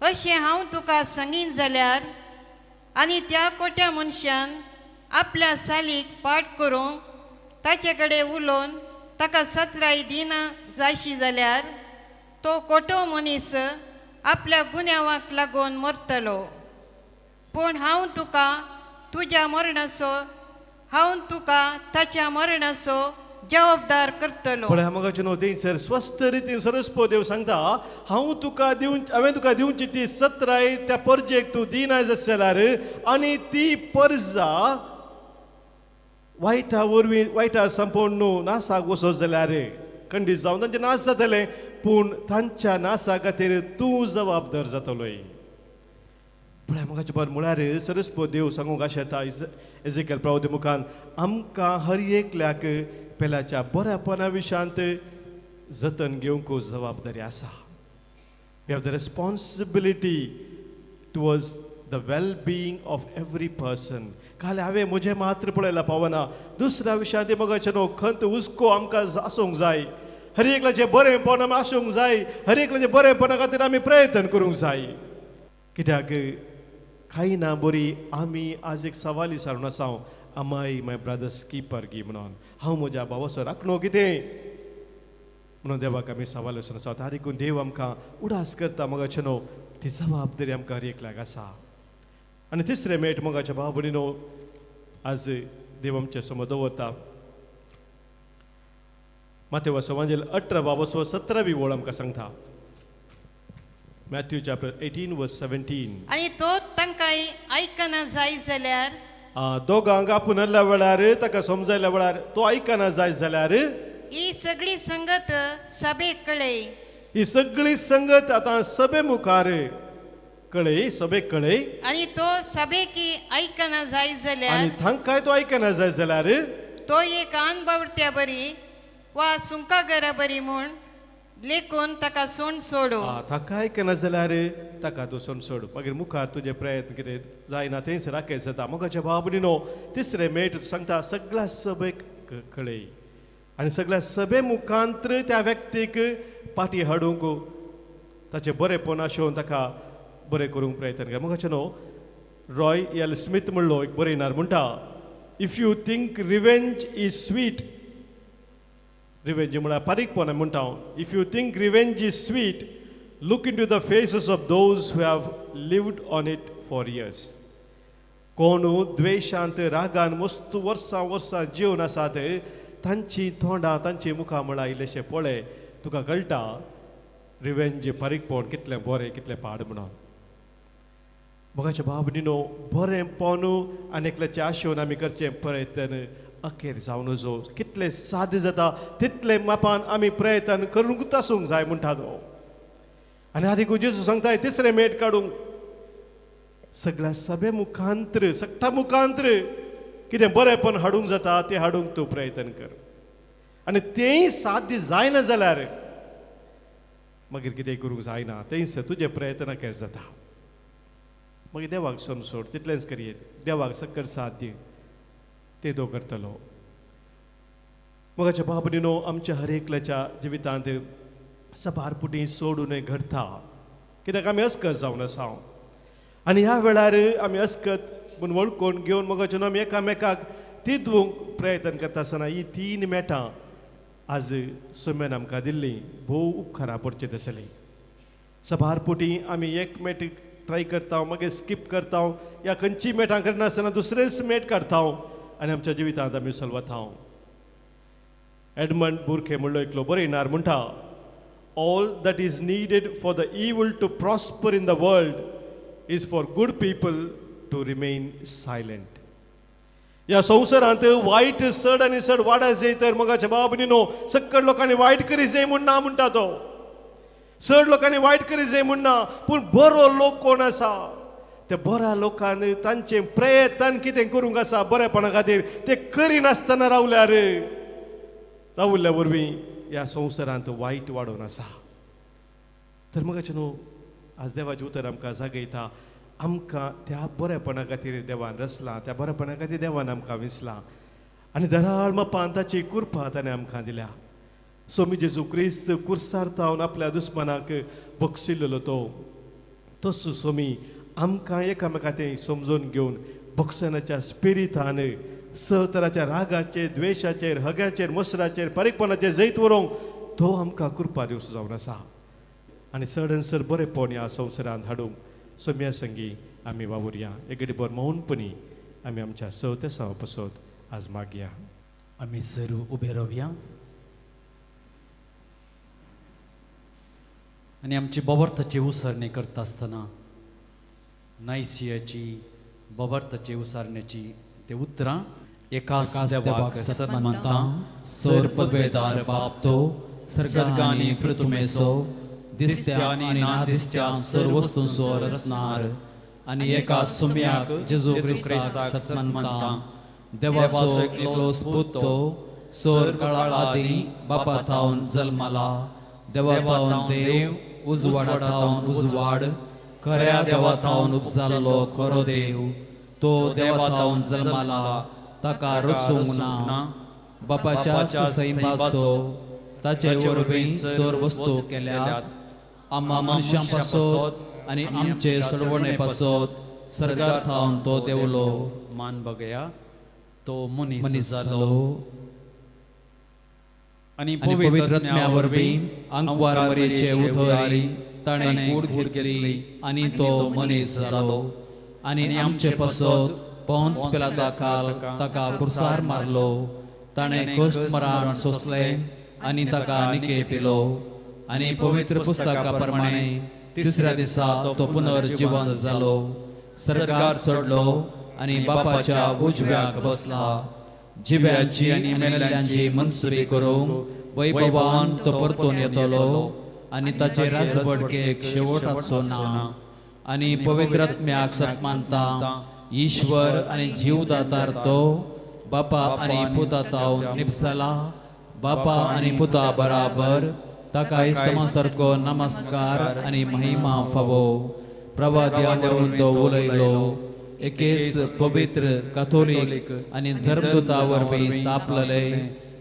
अशें हांव तुका सांगीन जाल्यार आनी त्या कोट्या मनशान आपल्या सालीक पाठ करूंक ताचे कडेन उलोवन ताका सत्राय दिना जायशी जाल्यार तो कोटो मनीस आपल्या गुन्यांवाक लागून मरतलो. पूण हांव तुका तुज्या मरणाचो, हांव तुका ताच्या मरणाचो जबाबदार करतलो. पळय मोगाचे न्हू थंयसर स्वस्थ रितीन सरस्पो देव सांगता, हांव तुका दिवन, हांवें तुका दिवची ती सत्राय त्या परजेक तूं दिनाय जास जाल्यार आनी ती परजा वायटा वरवीं वायटा संपोवन न्हू नासाक वचत जाल्यार खंडीत जावन तांचे नाश जातलें, पूण तांच्या नासा खातीर तूं जबाबदार जातलोय. पळय मोगाचे बर म्हळ्यार सरस्पो देव सांगूंक आशेता एजेकेल प्रवती मुखान आमकां हर एकल्याक पेल्याच्या बऱ्यापणा विशयांत जतन घेवंक जबाबदारी आसा. We have the responsibility towards the well being of every person. काल हांवें म्हजें मात्र पळयलां पावना, दुसऱ्या विशयांत मोगाचें न्हू खंत हुस्को आमकां आसूंक जाय. हर एकल्याचें बरेंपण आमी आसूंक जाय, हर एकल्याचें बरेंपणा खातीर आमी प्रयत्न करूंक जाय. कित्याक कांय ना बरी आमी आज एक सवाल विचारून आसा, am I my brother's keeper गी म्हणून, हांव म्हज्या भावाचो राखणो कितें म्हणून देवाक आमी सवाल विचारून आसा. तारीकून देव आमकां उडास करता मोगाचें न्हू ती जबाबदारी आमकां हर एकल्याक आसा. आनी तिसरें मेट मोगाच्या भाव भयणीनो आज देव आमचे समोर दवरता. मातेवाचो वांजेल 18 बाबाचो 17वी वळ आमकां सांगता. मॅथ्यू चॅप्टर 18 वर्स 17. आनी तो तांकां आयकना जाय जाल्यार, दोगांक आपूण आयल्या वेळार ताका समजायल्या वेळार तो आयकना जाय जाल्यार ही सगळी संगत सभेक कळय. ही सगळी संगत आतां सभे मुखार कळय, सभेक कळय. आनी तो सभेकी आयकना जाय जाल्यार, आनी तांकांय तो आयकना जाय जाल्यार तो एक अनबावडत्या बरी वा सुंकागरा बरी म्हूण लेखून ताका सोण सोडू. ताका आयकना जाल्यार ताका तूं सोण सोड, मागीर मुखार तुजे प्रयत्न कितें जायना थंयसर राखय जाता. मोगाच्या भाव भयणीनो तिसरें मेट सांगता सगळ्या सभेक कळय. आनी सगळ्या सभे मुखांत्र त्या व्यक्तीक पाटी हाडूंक ताचें बरेंपण आशोवन ताका बरें करूंक प्रयत्न कर. म्हाका न्हू रॉय एल स्मिथ म्हणलो एक बरयणार म्हणटा, if you think revenge is sweet, revenge म्हळ्यार पारीकपण म्हणटा हांव, if you think revenge is sweet, look into the faces of those who have lived on it for years. कोण द्वेशांत रागान मस्त वर्सां वर्सां जिवन आसात तांची तोंडां तांची मुखां म्हळ्यार इल्लेशें पळय, तुका कळटा रिवेंज पारीकपण कितलें बरें कितलें पाड म्हणून. मोगाचे बाब निनो बरें पोनू आनी एकल्याचे आशेवन आमी करचें प्रयत्न अखेर जावन जो कितलें साद्य जाता तितलें मापान आमी प्रयत्न करूंकूच आसूंक जाय म्हणटा तो. आनी आदी जेजू सांगता तिसरें मेट काडूंक सगळ्या सभे मुखांत्र सगळ्या मुखांत्र कितें बरेंपण हाडूंक जाता तें हाडूंक तूं प्रयत्न कर. आनी तेंय साद्य जायना जाल्यार मागीर कितें करूंक जायना, तेंच तुजें प्रयत्न अखेर जाता. मागीर देवाक सोड तितलेंच करयेत, देवाक सक्कर साध्य ते तो करतलो. मोगाच्या बाब निनो आमच्या हर एकल्याच्या जिवितांत सबार पुटी सोडून घडता, कित्याक आमी अस्कत जावन आसा. आनी ह्या वेळार आमी अस्कत म्हूण वळखून घेवन मोगाचे आमी एकामेकाक तिदवूंक प्रयत्न करता आसतना ही तीन मेटां आज सुम्यान आमकां दिल्ली भोव उपकारा पडची तसली. सबार पुटी आमी एक मेट ट्राय करता मागीर स्कीप करता या खंयची मेटां करनासतना दुसरेंच मेट काडटा आनी आमच्या जिवितांत आमी सलवता. एडमंड बुरखे म्हणलो एकलो बरयणार म्हणटा, all that is needed for the evil to prosper in the world is for good people to remain silent. ह्या संवसारांत वायट चड आनी चड वाडत जाय तर मोगाच्या बाब न्हू सक्कड लोकांनी वायट करी जाय म्हूण ना म्हणटा तो, चड लोकांनी वायट करी जाय म्हूण ना, पूण बरो लोक कोण आसा त्या बऱ्या लोकांनी तांचे प्रयत्न कितें करूंक आसा बरेपणा खातीर ते करिनासतना रावल्यार रावल्ल्या वरवीं ह्या संवसारांत वायट वाडोवन आसा. तर मोगाचे न्हू आज देवाचें उतर आमकां जागयता, आमकां त्या बरेपणा खातीर देवान रचलां, त्या बरेपणा खातीर देवान आमकां विसलां आनी दराळ मापान ताची कृपा ताणें आमकां दिल्या. सोमी जेजू क्रिस्त कुर्सार तावन आपल्या दुस्मानाक बक्षिल्लो तो तसो सोमी आमकां एकामेका तें समजून घेवन बक्षणाच्या स्पिरितान स तराच्या रागाचेर द्वेशाचेर हग्याचेर मसराचेर पारीकपणाचेर जैत व्हरूंक तो आमकां कृपा दिवचो जावन आसा. आनी चड आनी चड बरेंपण ह्या संवसारांत हाडूंक सोम्या संगी आमी वावुरया. एक मौनपणी आमी आमच्या चवथ्या सावा पसत आज मागया. आमी सर उबे रावया आनी आमची बोबार्थाची उसारणी करता आसतना नायसियाची बोबार्थाची उसारण्याची ते उतरां एकाच देवाक सत मानता, सर पदवेदार बाप तो सर्गानी पृथुमेसो दिसत्या आनी ना दिसत्या सर वस्तूंचो रचणार आनी एका सुम्याक जेजू क्रिस्ताक सत मानता, देवाचो एकलो पूत तो सोर काळा आदी बापा थावन जल्माला, देवा थावन देव उजवाडा थावन उजवाड, खऱ्या देवा थावन उपजाल्लो खरो देव, तो देवा थावन जल्माला ताका रचूंक ना, बापाच्या सैमाचो ताचे वरवीं सर वस्तू केल्यात, आम्हा मनशां पासत आनी आमचे सडवणे पासत सर्गार थावन तो देवलो. मान बघया तो मनीस जालो आनी पवित्र आत्म्या वरवीं आंकवार मरियेचे उथरी ताणें कूड घेतली आनी तो मनीस जालो आनी आमचे पासत पोन्स पिलाता खाल ताका कुर्सार मारलो, ताणें कश्ट मरण सोंसलें आनी ताका निके पिलो आनी पवित्र पुस्तका प्रमाणे तिसऱ्या दिसा तो पुनर्जिवन जालो, सर्गार चडलो आनी बापाच्या उजव्याक बसला, जिव्याची आनी मेल्ल्यांची मनसुबी करूंक वैभवान तो परतून येतलो आनी ताचे राजवटकेक शेवट आसचो ना. आनी पवित्र आत्म्याक सत मानता, ईश्वर आनी जीवदातार तो बापा आनी पुता तावन निपसला, बापा आनी पुता बराबर ताका समासारको नमस्कार आनी महिमा फावो. प्रवाद्या वरवीं तो उलयलो, एकेच पवित्र काथोलीक आनी धर्मदूता वरवीं स्थापलेले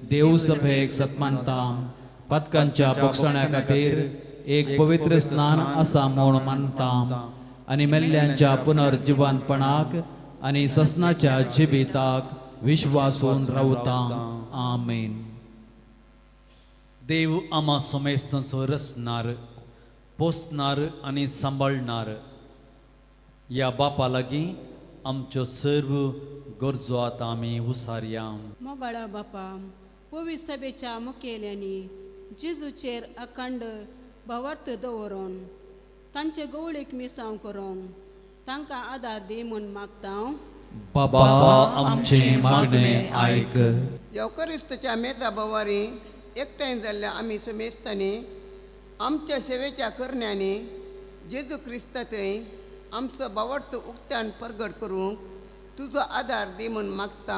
देव सभेक सत्मानता पातकांच्या बोगसण्या खातीर एक पवित्र स्नान आसा म्हूण मानता आनी मेल्ल्यांच्या पुनर्जिवनपणाक आनी ससनाच्या जिविताक विश्वासून रावता. आमेन. देव आमा समेस्तांचो रचणार, पोसणार आनी सांबाळणार. ह्या बापा लागीं आमच्यो सर्व गरजो आतां आमी उसारया. मोगाळा बापा, पवित्र सभेच्या मुखेल्यांनी जेजूचेर अखंड भावार्थ दवरून तांचे गवळीक मिसांव करूंक तांकां आदार दी म्हूण मागता. बाबा आमचें मागणें आयक. येवकरिस्ताच्या मेजा भोवारी एकठांय जाल्ल्या आमी समेस्तांनी आमच्या सेवेच्या करण्यांनी जेजू क्रिस्ता थंय आमचो भावार्थ उक्त्यान परगट करूंक तुजो आदार दी म्हूण मागता.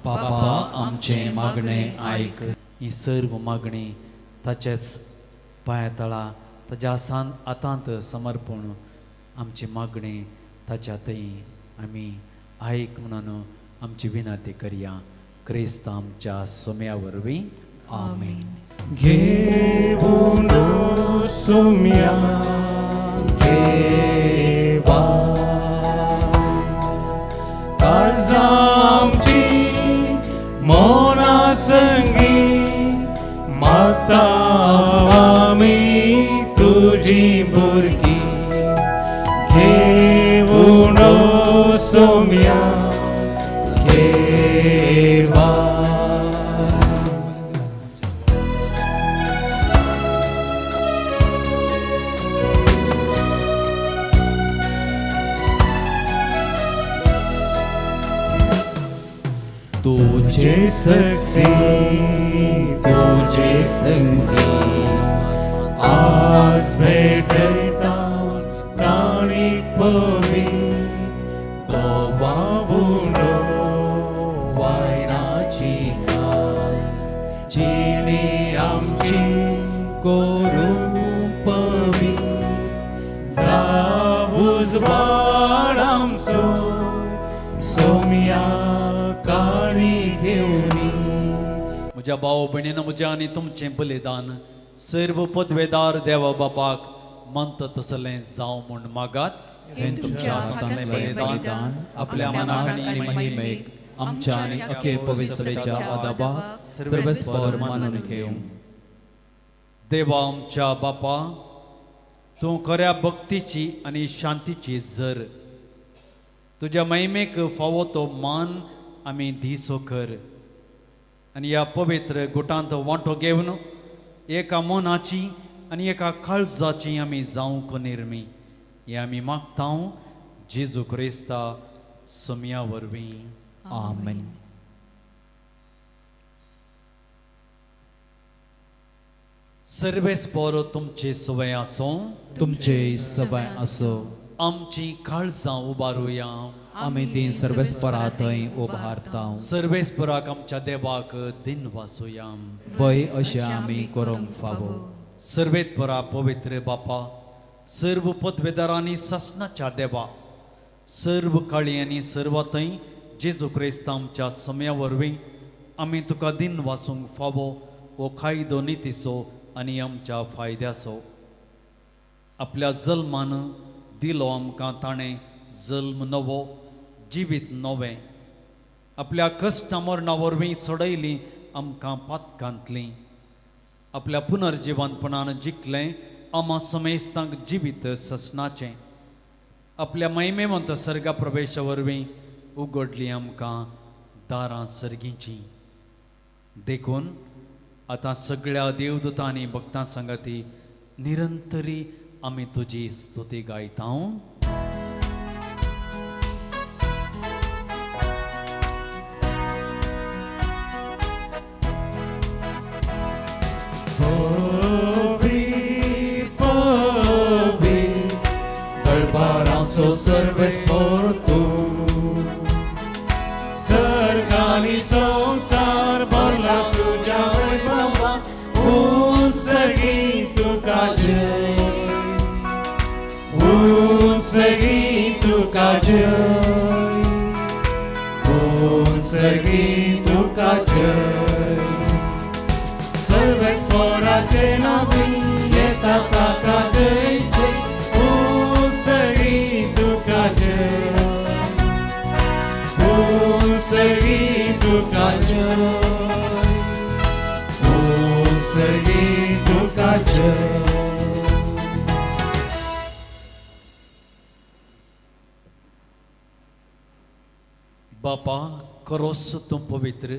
बाबा आमचें मागणें आयक. ही सर्व मागणी ताचेच पांया तळा ताज्या हातांत समर्पण आमची मागणी ताच्या थंय आमी आयक म्हणून आमची विनंती करया. क्रिस्त आमच्या सोम्या वरवीं. आमेन. घेऊन सोम्या घेवा काळजामची मना संगी मागता आमी तुजी भुरगीं. घेऊन सोम्या घेवा. तुझे शक्ती तुझे संगी आज भेटता ताणीक पवी गोवावुनो वायनाची कास जिणी आमची करूं पवी जावूज बाण आमचो सोम्या काणी घेवनी. म्हज्या भाव भयणीन म्हज्या आनी तुमचें बलिदान सर्व पदवेदार देवा बापाक मंत तसलें जावं म्हूण मागात. हें तुमच्या हातांतलें बलिदान आपल्या मनाक आनी महिमेक आमच्या आनी अखे पवित्र सभेच्या आदाबाक सर्वेस्पर मानून घेवं. देवा आमच्या बापा, तूं खऱ्या भक्तीची आनी शांतीची जर तुज्या महिमेक फावो तो मान आमी दिसो कर आनी ह्या पवित्र गुटांत वांटो घेवन एका मनाची आनी एका काळजाची आमी जावंक निर्मी. हें आमी मागता जेजू क्रिस्ता सोम्या वरवीं. आमेन. सर्वेस्पर तुमचे सवय आसूं. तुमचे सवय आसूं. आमची काळजां उबारुया. आमी ती सर्वेस्परा थंय उबारता. सर्वेस्पराक आमच्या देवाक दिन वासुया. वय अशें आमी करूंक फावो. सर्वेस्परा पवित्र बापा, सर्व पदवेदारांनी सासणाच्या देवा, सर्व काळी आनी सर्व थंय जेजू क्रिस्त आमच्या सम्या वरवीं आमी तुका दिन वासूंक फावो हो कायदो नितीचो आनी आमच्या फायद्याचो. आपल्या जल्मान दिलो आमकां ताणें जल्म नवो, जिवीत नवें. आपल्या कश्ट मरणा वरवीं सोडयली आमकां पातकांतली. आपल्या पुनर्जिवनपणान जिखलें आमा समेस्तांक जिवीत ससनाचें. आपल्या महिमेवंत सर्गा प्रवेशा वरवीं उगडली आमकां दारां सर्गींची. देखून आतां सगळ्या देवदूतां आनी भक्तां सांगाती निरंतरी आमी तुजी स्तुती गायता. दरबारांचो सर्वेस्पर तूं, सर्गानी संवसार भरला तुज्या वैभवान, उंच तुका जय, उंच तुका जय, उंच तुका जय. उंचगी तुका जय, उंचगी तुका जय. बापा करोस तूं पवित्र,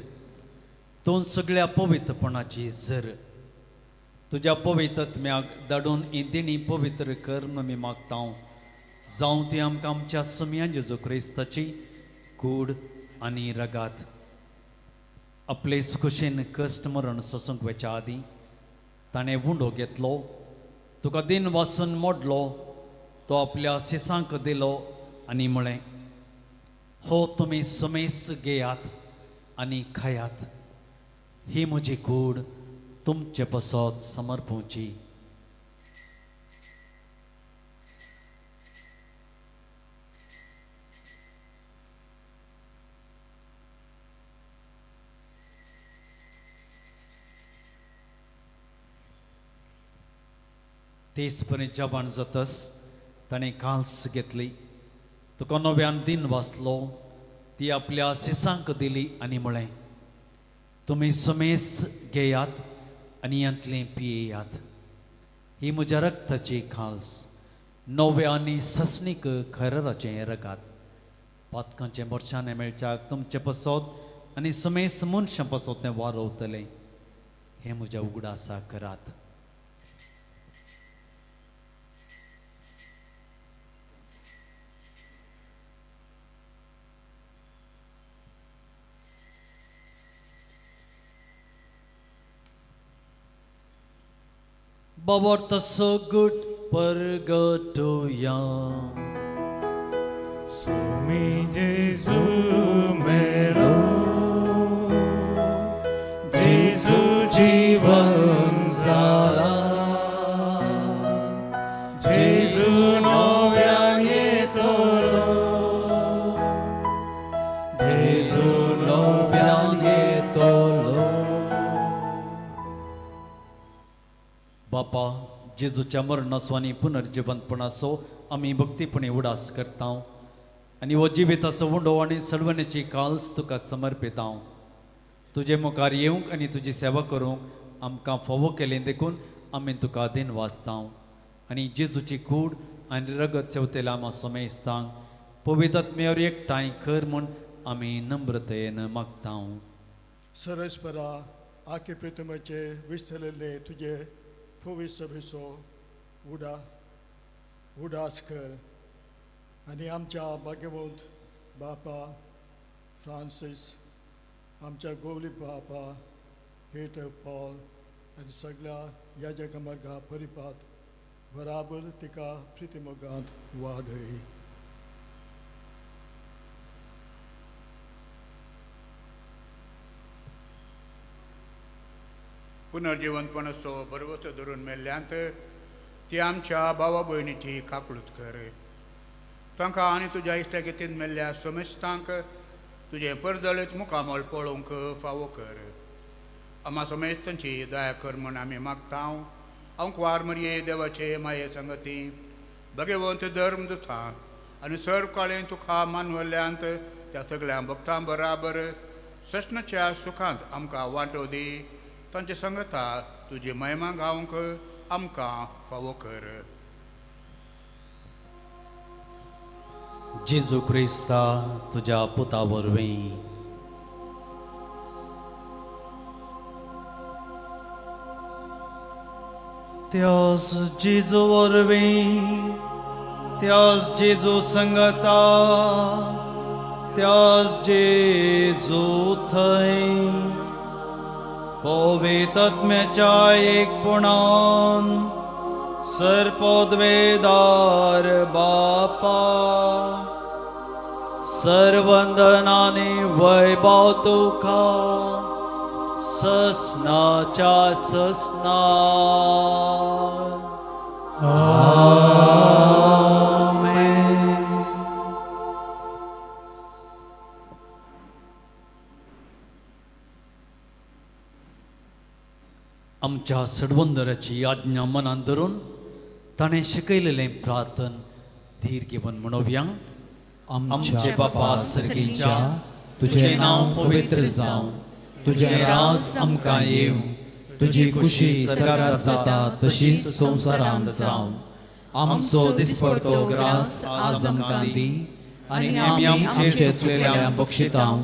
तूं सगळ्या पवित्रपणाची जर तुज्या पवित्रत्म्याक धाडून इंदिणी पवित्र कर म्हूण आमी मागता. जावं ती आमकां आमच्या सुमया जेजू क्रिस्ताची कूड आनी रगात. आपले खुशेन कश्ट मरण सोसूंक वचच्या आदीं ताणें उंडो घेतलो, तुका दिन वासून मोडलो, तो आपल्या सिसांक दिलो आनी म्हळें, हो तुमी समेस घेयात आनी खायात, ही म्हजी कूड तुमचे पसत समर्पूची. तेच पर्यंत जेवण जातस ताणें काल्स घेतली, तुका नव्यान दिन वाचलो, ती आपल्या सिसांक दिली आनी म्हळें, तुमी समेस घेयात आनी यांतलें पियेयात, ही म्हज्या रक्ताची खाल्स, नव्या आनी ससणीक खरराचें रगात, पातकांचें वर्षाने मेळच्याक तुमचें पसत आनी समेस मनशां पसत तें वारवतलें, हें म्हज्या उगडासा करात. Babarta so good परगटोया, सुमी जेजू मेरो, जेजू जीवन जाला, जेजू नव्यान येतलो, जेजू नव्यान येतलो. बापा जेजूच्या मरणाचो आनी पुनर्जिवंतपणाचो आमी भक्तीपणी उडास करता आनी हो जिविताचो उंडो आनी सलवणेची काल्स तुका समर्पिता. तुजे मुखार येवंक आनी तुजी सेवा करूंक आमकां फावो केलें देखून आमी तुका दिन वाचता आनी जेजूची कूड आनी रगत सेवतेल्या आमा समेस्तांक पवित्र एकठांय कर म्हूण आमी नम्रतेन मागता. सरस्परा आखे प्रितमाचे विसरलेले तुजे पवित्र सभेचो उडास कर आनी आमच्या भाग्यवंत बापा फ्रांसीस, आमच्या गोवली बापा पीटर पॉल आनी सगळ्या याजक मार्गा परिपात बराबर तिका प्रितिमोगांत वाडय. पुनर्जिवंतपणाचो बरवतो धरून मेल्ल्यांत ती आमच्या भावा भयणीची काकळूत कर. तांकां आनी तुज्या इश्टागतीन मेल्ल्या समेस्तांक तुजें परदळीत मुखामळ पळोवंक फावो कर. आमा समेस्तांची दया कर म्हूण आमी मागता. हांव कुवार मरये देवाचे माये संगती भगवंत धर्म दुथा आनी सर्व काळें तुका मानवल्ल्यांत त्या सगळ्या भक्तां बराबर सस्नाच्या सुखांत आमकां वांटो दी. तांचे संगता तुजी महिमा गावंक आमकां फावो कर. जेजू क्रिस्ता तुज्या पुता वरवीं त्यास जेजू वरवीं, त्यास जेजू संगता, त्यास जेजू थंय पवित्रत्म्याच्या एकपणान सर्पद्वेदार बापा सर्वंदनाने वैभव तुका ससनाच्या ससना. आमेन. आमच्या सडवंदराची आज्ञा मनान धरून ताणें शिकयलेलें प्रार्थन धीर घेवन म्हणोवया. आमचे बापा सर्गीच्या, तुझें नांव पवित्र जावं, तुजें राज आमकां येवं, तुजी खुशी सर्गार जाता तशीच संवसारांत जावं. आमचो दिसपडतो ग्रास आज आमकां दी आनी आमी आमचे चुकलेल्या बक्षितां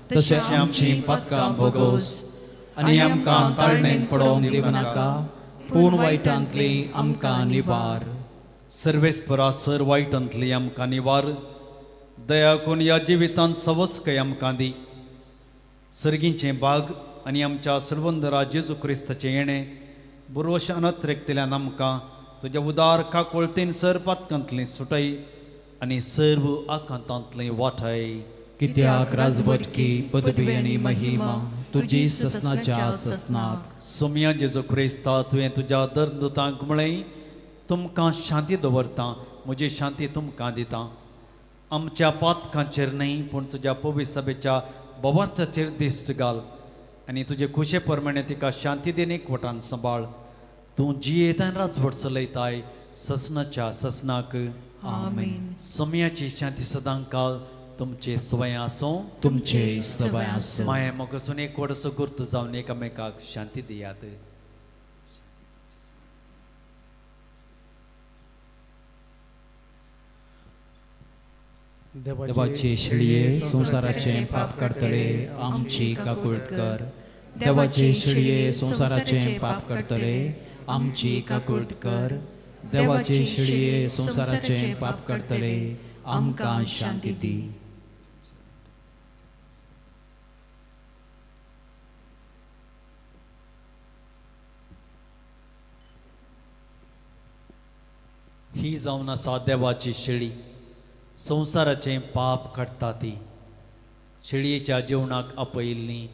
तशें आमची पातकां भोगोस आनी आमकां ताळणेक पडोवंक दिवनाका, पूण वायटांतली आमकां निवार. सर्वेस्परा सर वायटांतली आमकां निवार. दया करून ह्या जिवितांत सवस्कय आमकां दी. सर्गींचें बाग आनी आमच्या सर्वंदरा जेजू क्रिस्ताचें येणें बुरवश अनत्रेकतल्यान आमकां तुज्या उदार काकोळतीन सर पातकांतली सुटय आनी सर्व आकांतांतली वाटय. कित्याक राजवटकी पदवी आनी महिमा तुजी ससनाच्या ससनाक. सोम्या जेजू क्रिस्ता, तुवें तुज्या दरदूतांक म्हळें, तुमकां शांती दवरता, म्हजी शांती तुमकां दिता. आमच्या पातकांचेर न्हय पूण तुज्या पवित्र सभेच्या बवार्थाचेर दिश्ट घाल आनी तुजे खुशे प्रमाणे तिका शांती देन एकवटान सांबाळ. तूं जियेत आनी राजवट चलयताय ससनाच्या ससनाक. आमेन. सोम्याची शांती सदांकाल तुमचे सवय आसूं. तुमचे सवय आसूं. माया मोगासून एकवट असो गुर्त जावन एकामेकाक शांती दियात. देवाचे शेळये संवसाराचें पाप काडटले आमची काकूळट कर. देवाचे शेळये संवसाराचें पाप काडटले आमची काकूळट कर. देवाचे शेळये संवसाराचें पाप काडटले आमकां शांती दी. ही जावन आसा देवाची शेळी, संवसाराचें पाप काडटा ती. शेळयेच्या जेवणाक आपयिल्लीं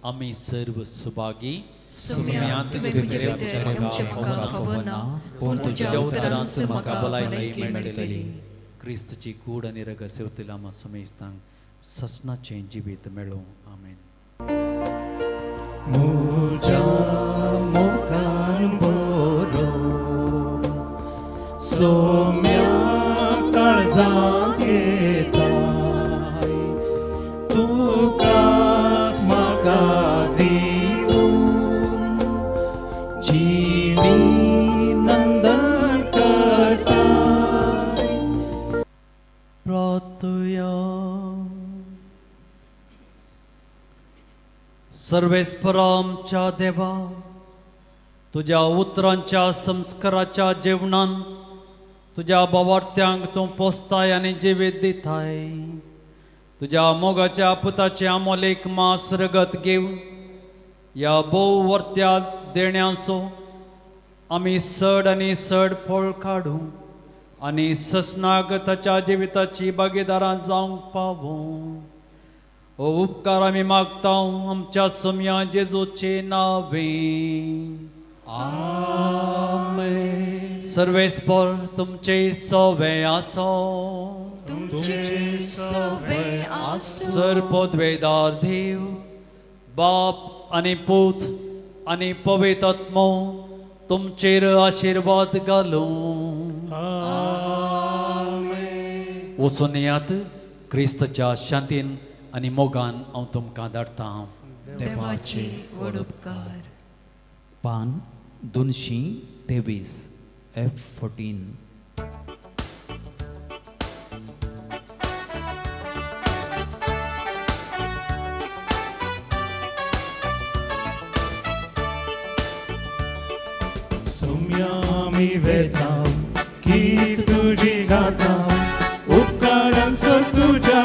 आमी सर्व सुभागी. पूण तुज्या उतरान म्हाका भलायकी मेळटली. क्रिस्तची कूड आनी रगत सेवतल्या आमकां समेस्तांक ससनाचें जिवीत मेळूं. आमेन. म्हज्या मोगान बरो सोम्या काळजांत येताय, तुकाच म्हाका दिवन जिणी नंदन करताय. प्रार्थुया. सर्वेस्परा आमच्या देवा, तुज्या उतरांच्या संस्काराच्या जेवणान तुज्या बावार्थ्यांक तूं पोसताय आनी जिवीत दिताय. तुज्या मोगाच्या पुताचें आमोलेक मास रगत घेवन ह्या भोव वर्त्या देण्यांचो आमी सड आनी सड फळ काडूं आनी ससनाक ताच्या जिविताची भागीदारां जावंक पावूं. हो उपकार आमी मागता आमच्या सोम्या जेजूचे नावे. आमेन. सर्वेस्पर तुमचे सवे आसो. तुमचे सवे आसो. सर पदवेदार देव बाप आनी पूत आनी पवित्र आत्मो तुमचेर आशिर्वाद घालूं. आमेन. वचून येयात क्रिस्ताच्या शांतीन आनी मोगान हांव तुमकां धाडटा. देवाचे व्हड उपकार. पान 223 F14. सोम्या आमी वेता की तुजी गाता, उपकारांक सर तुज्या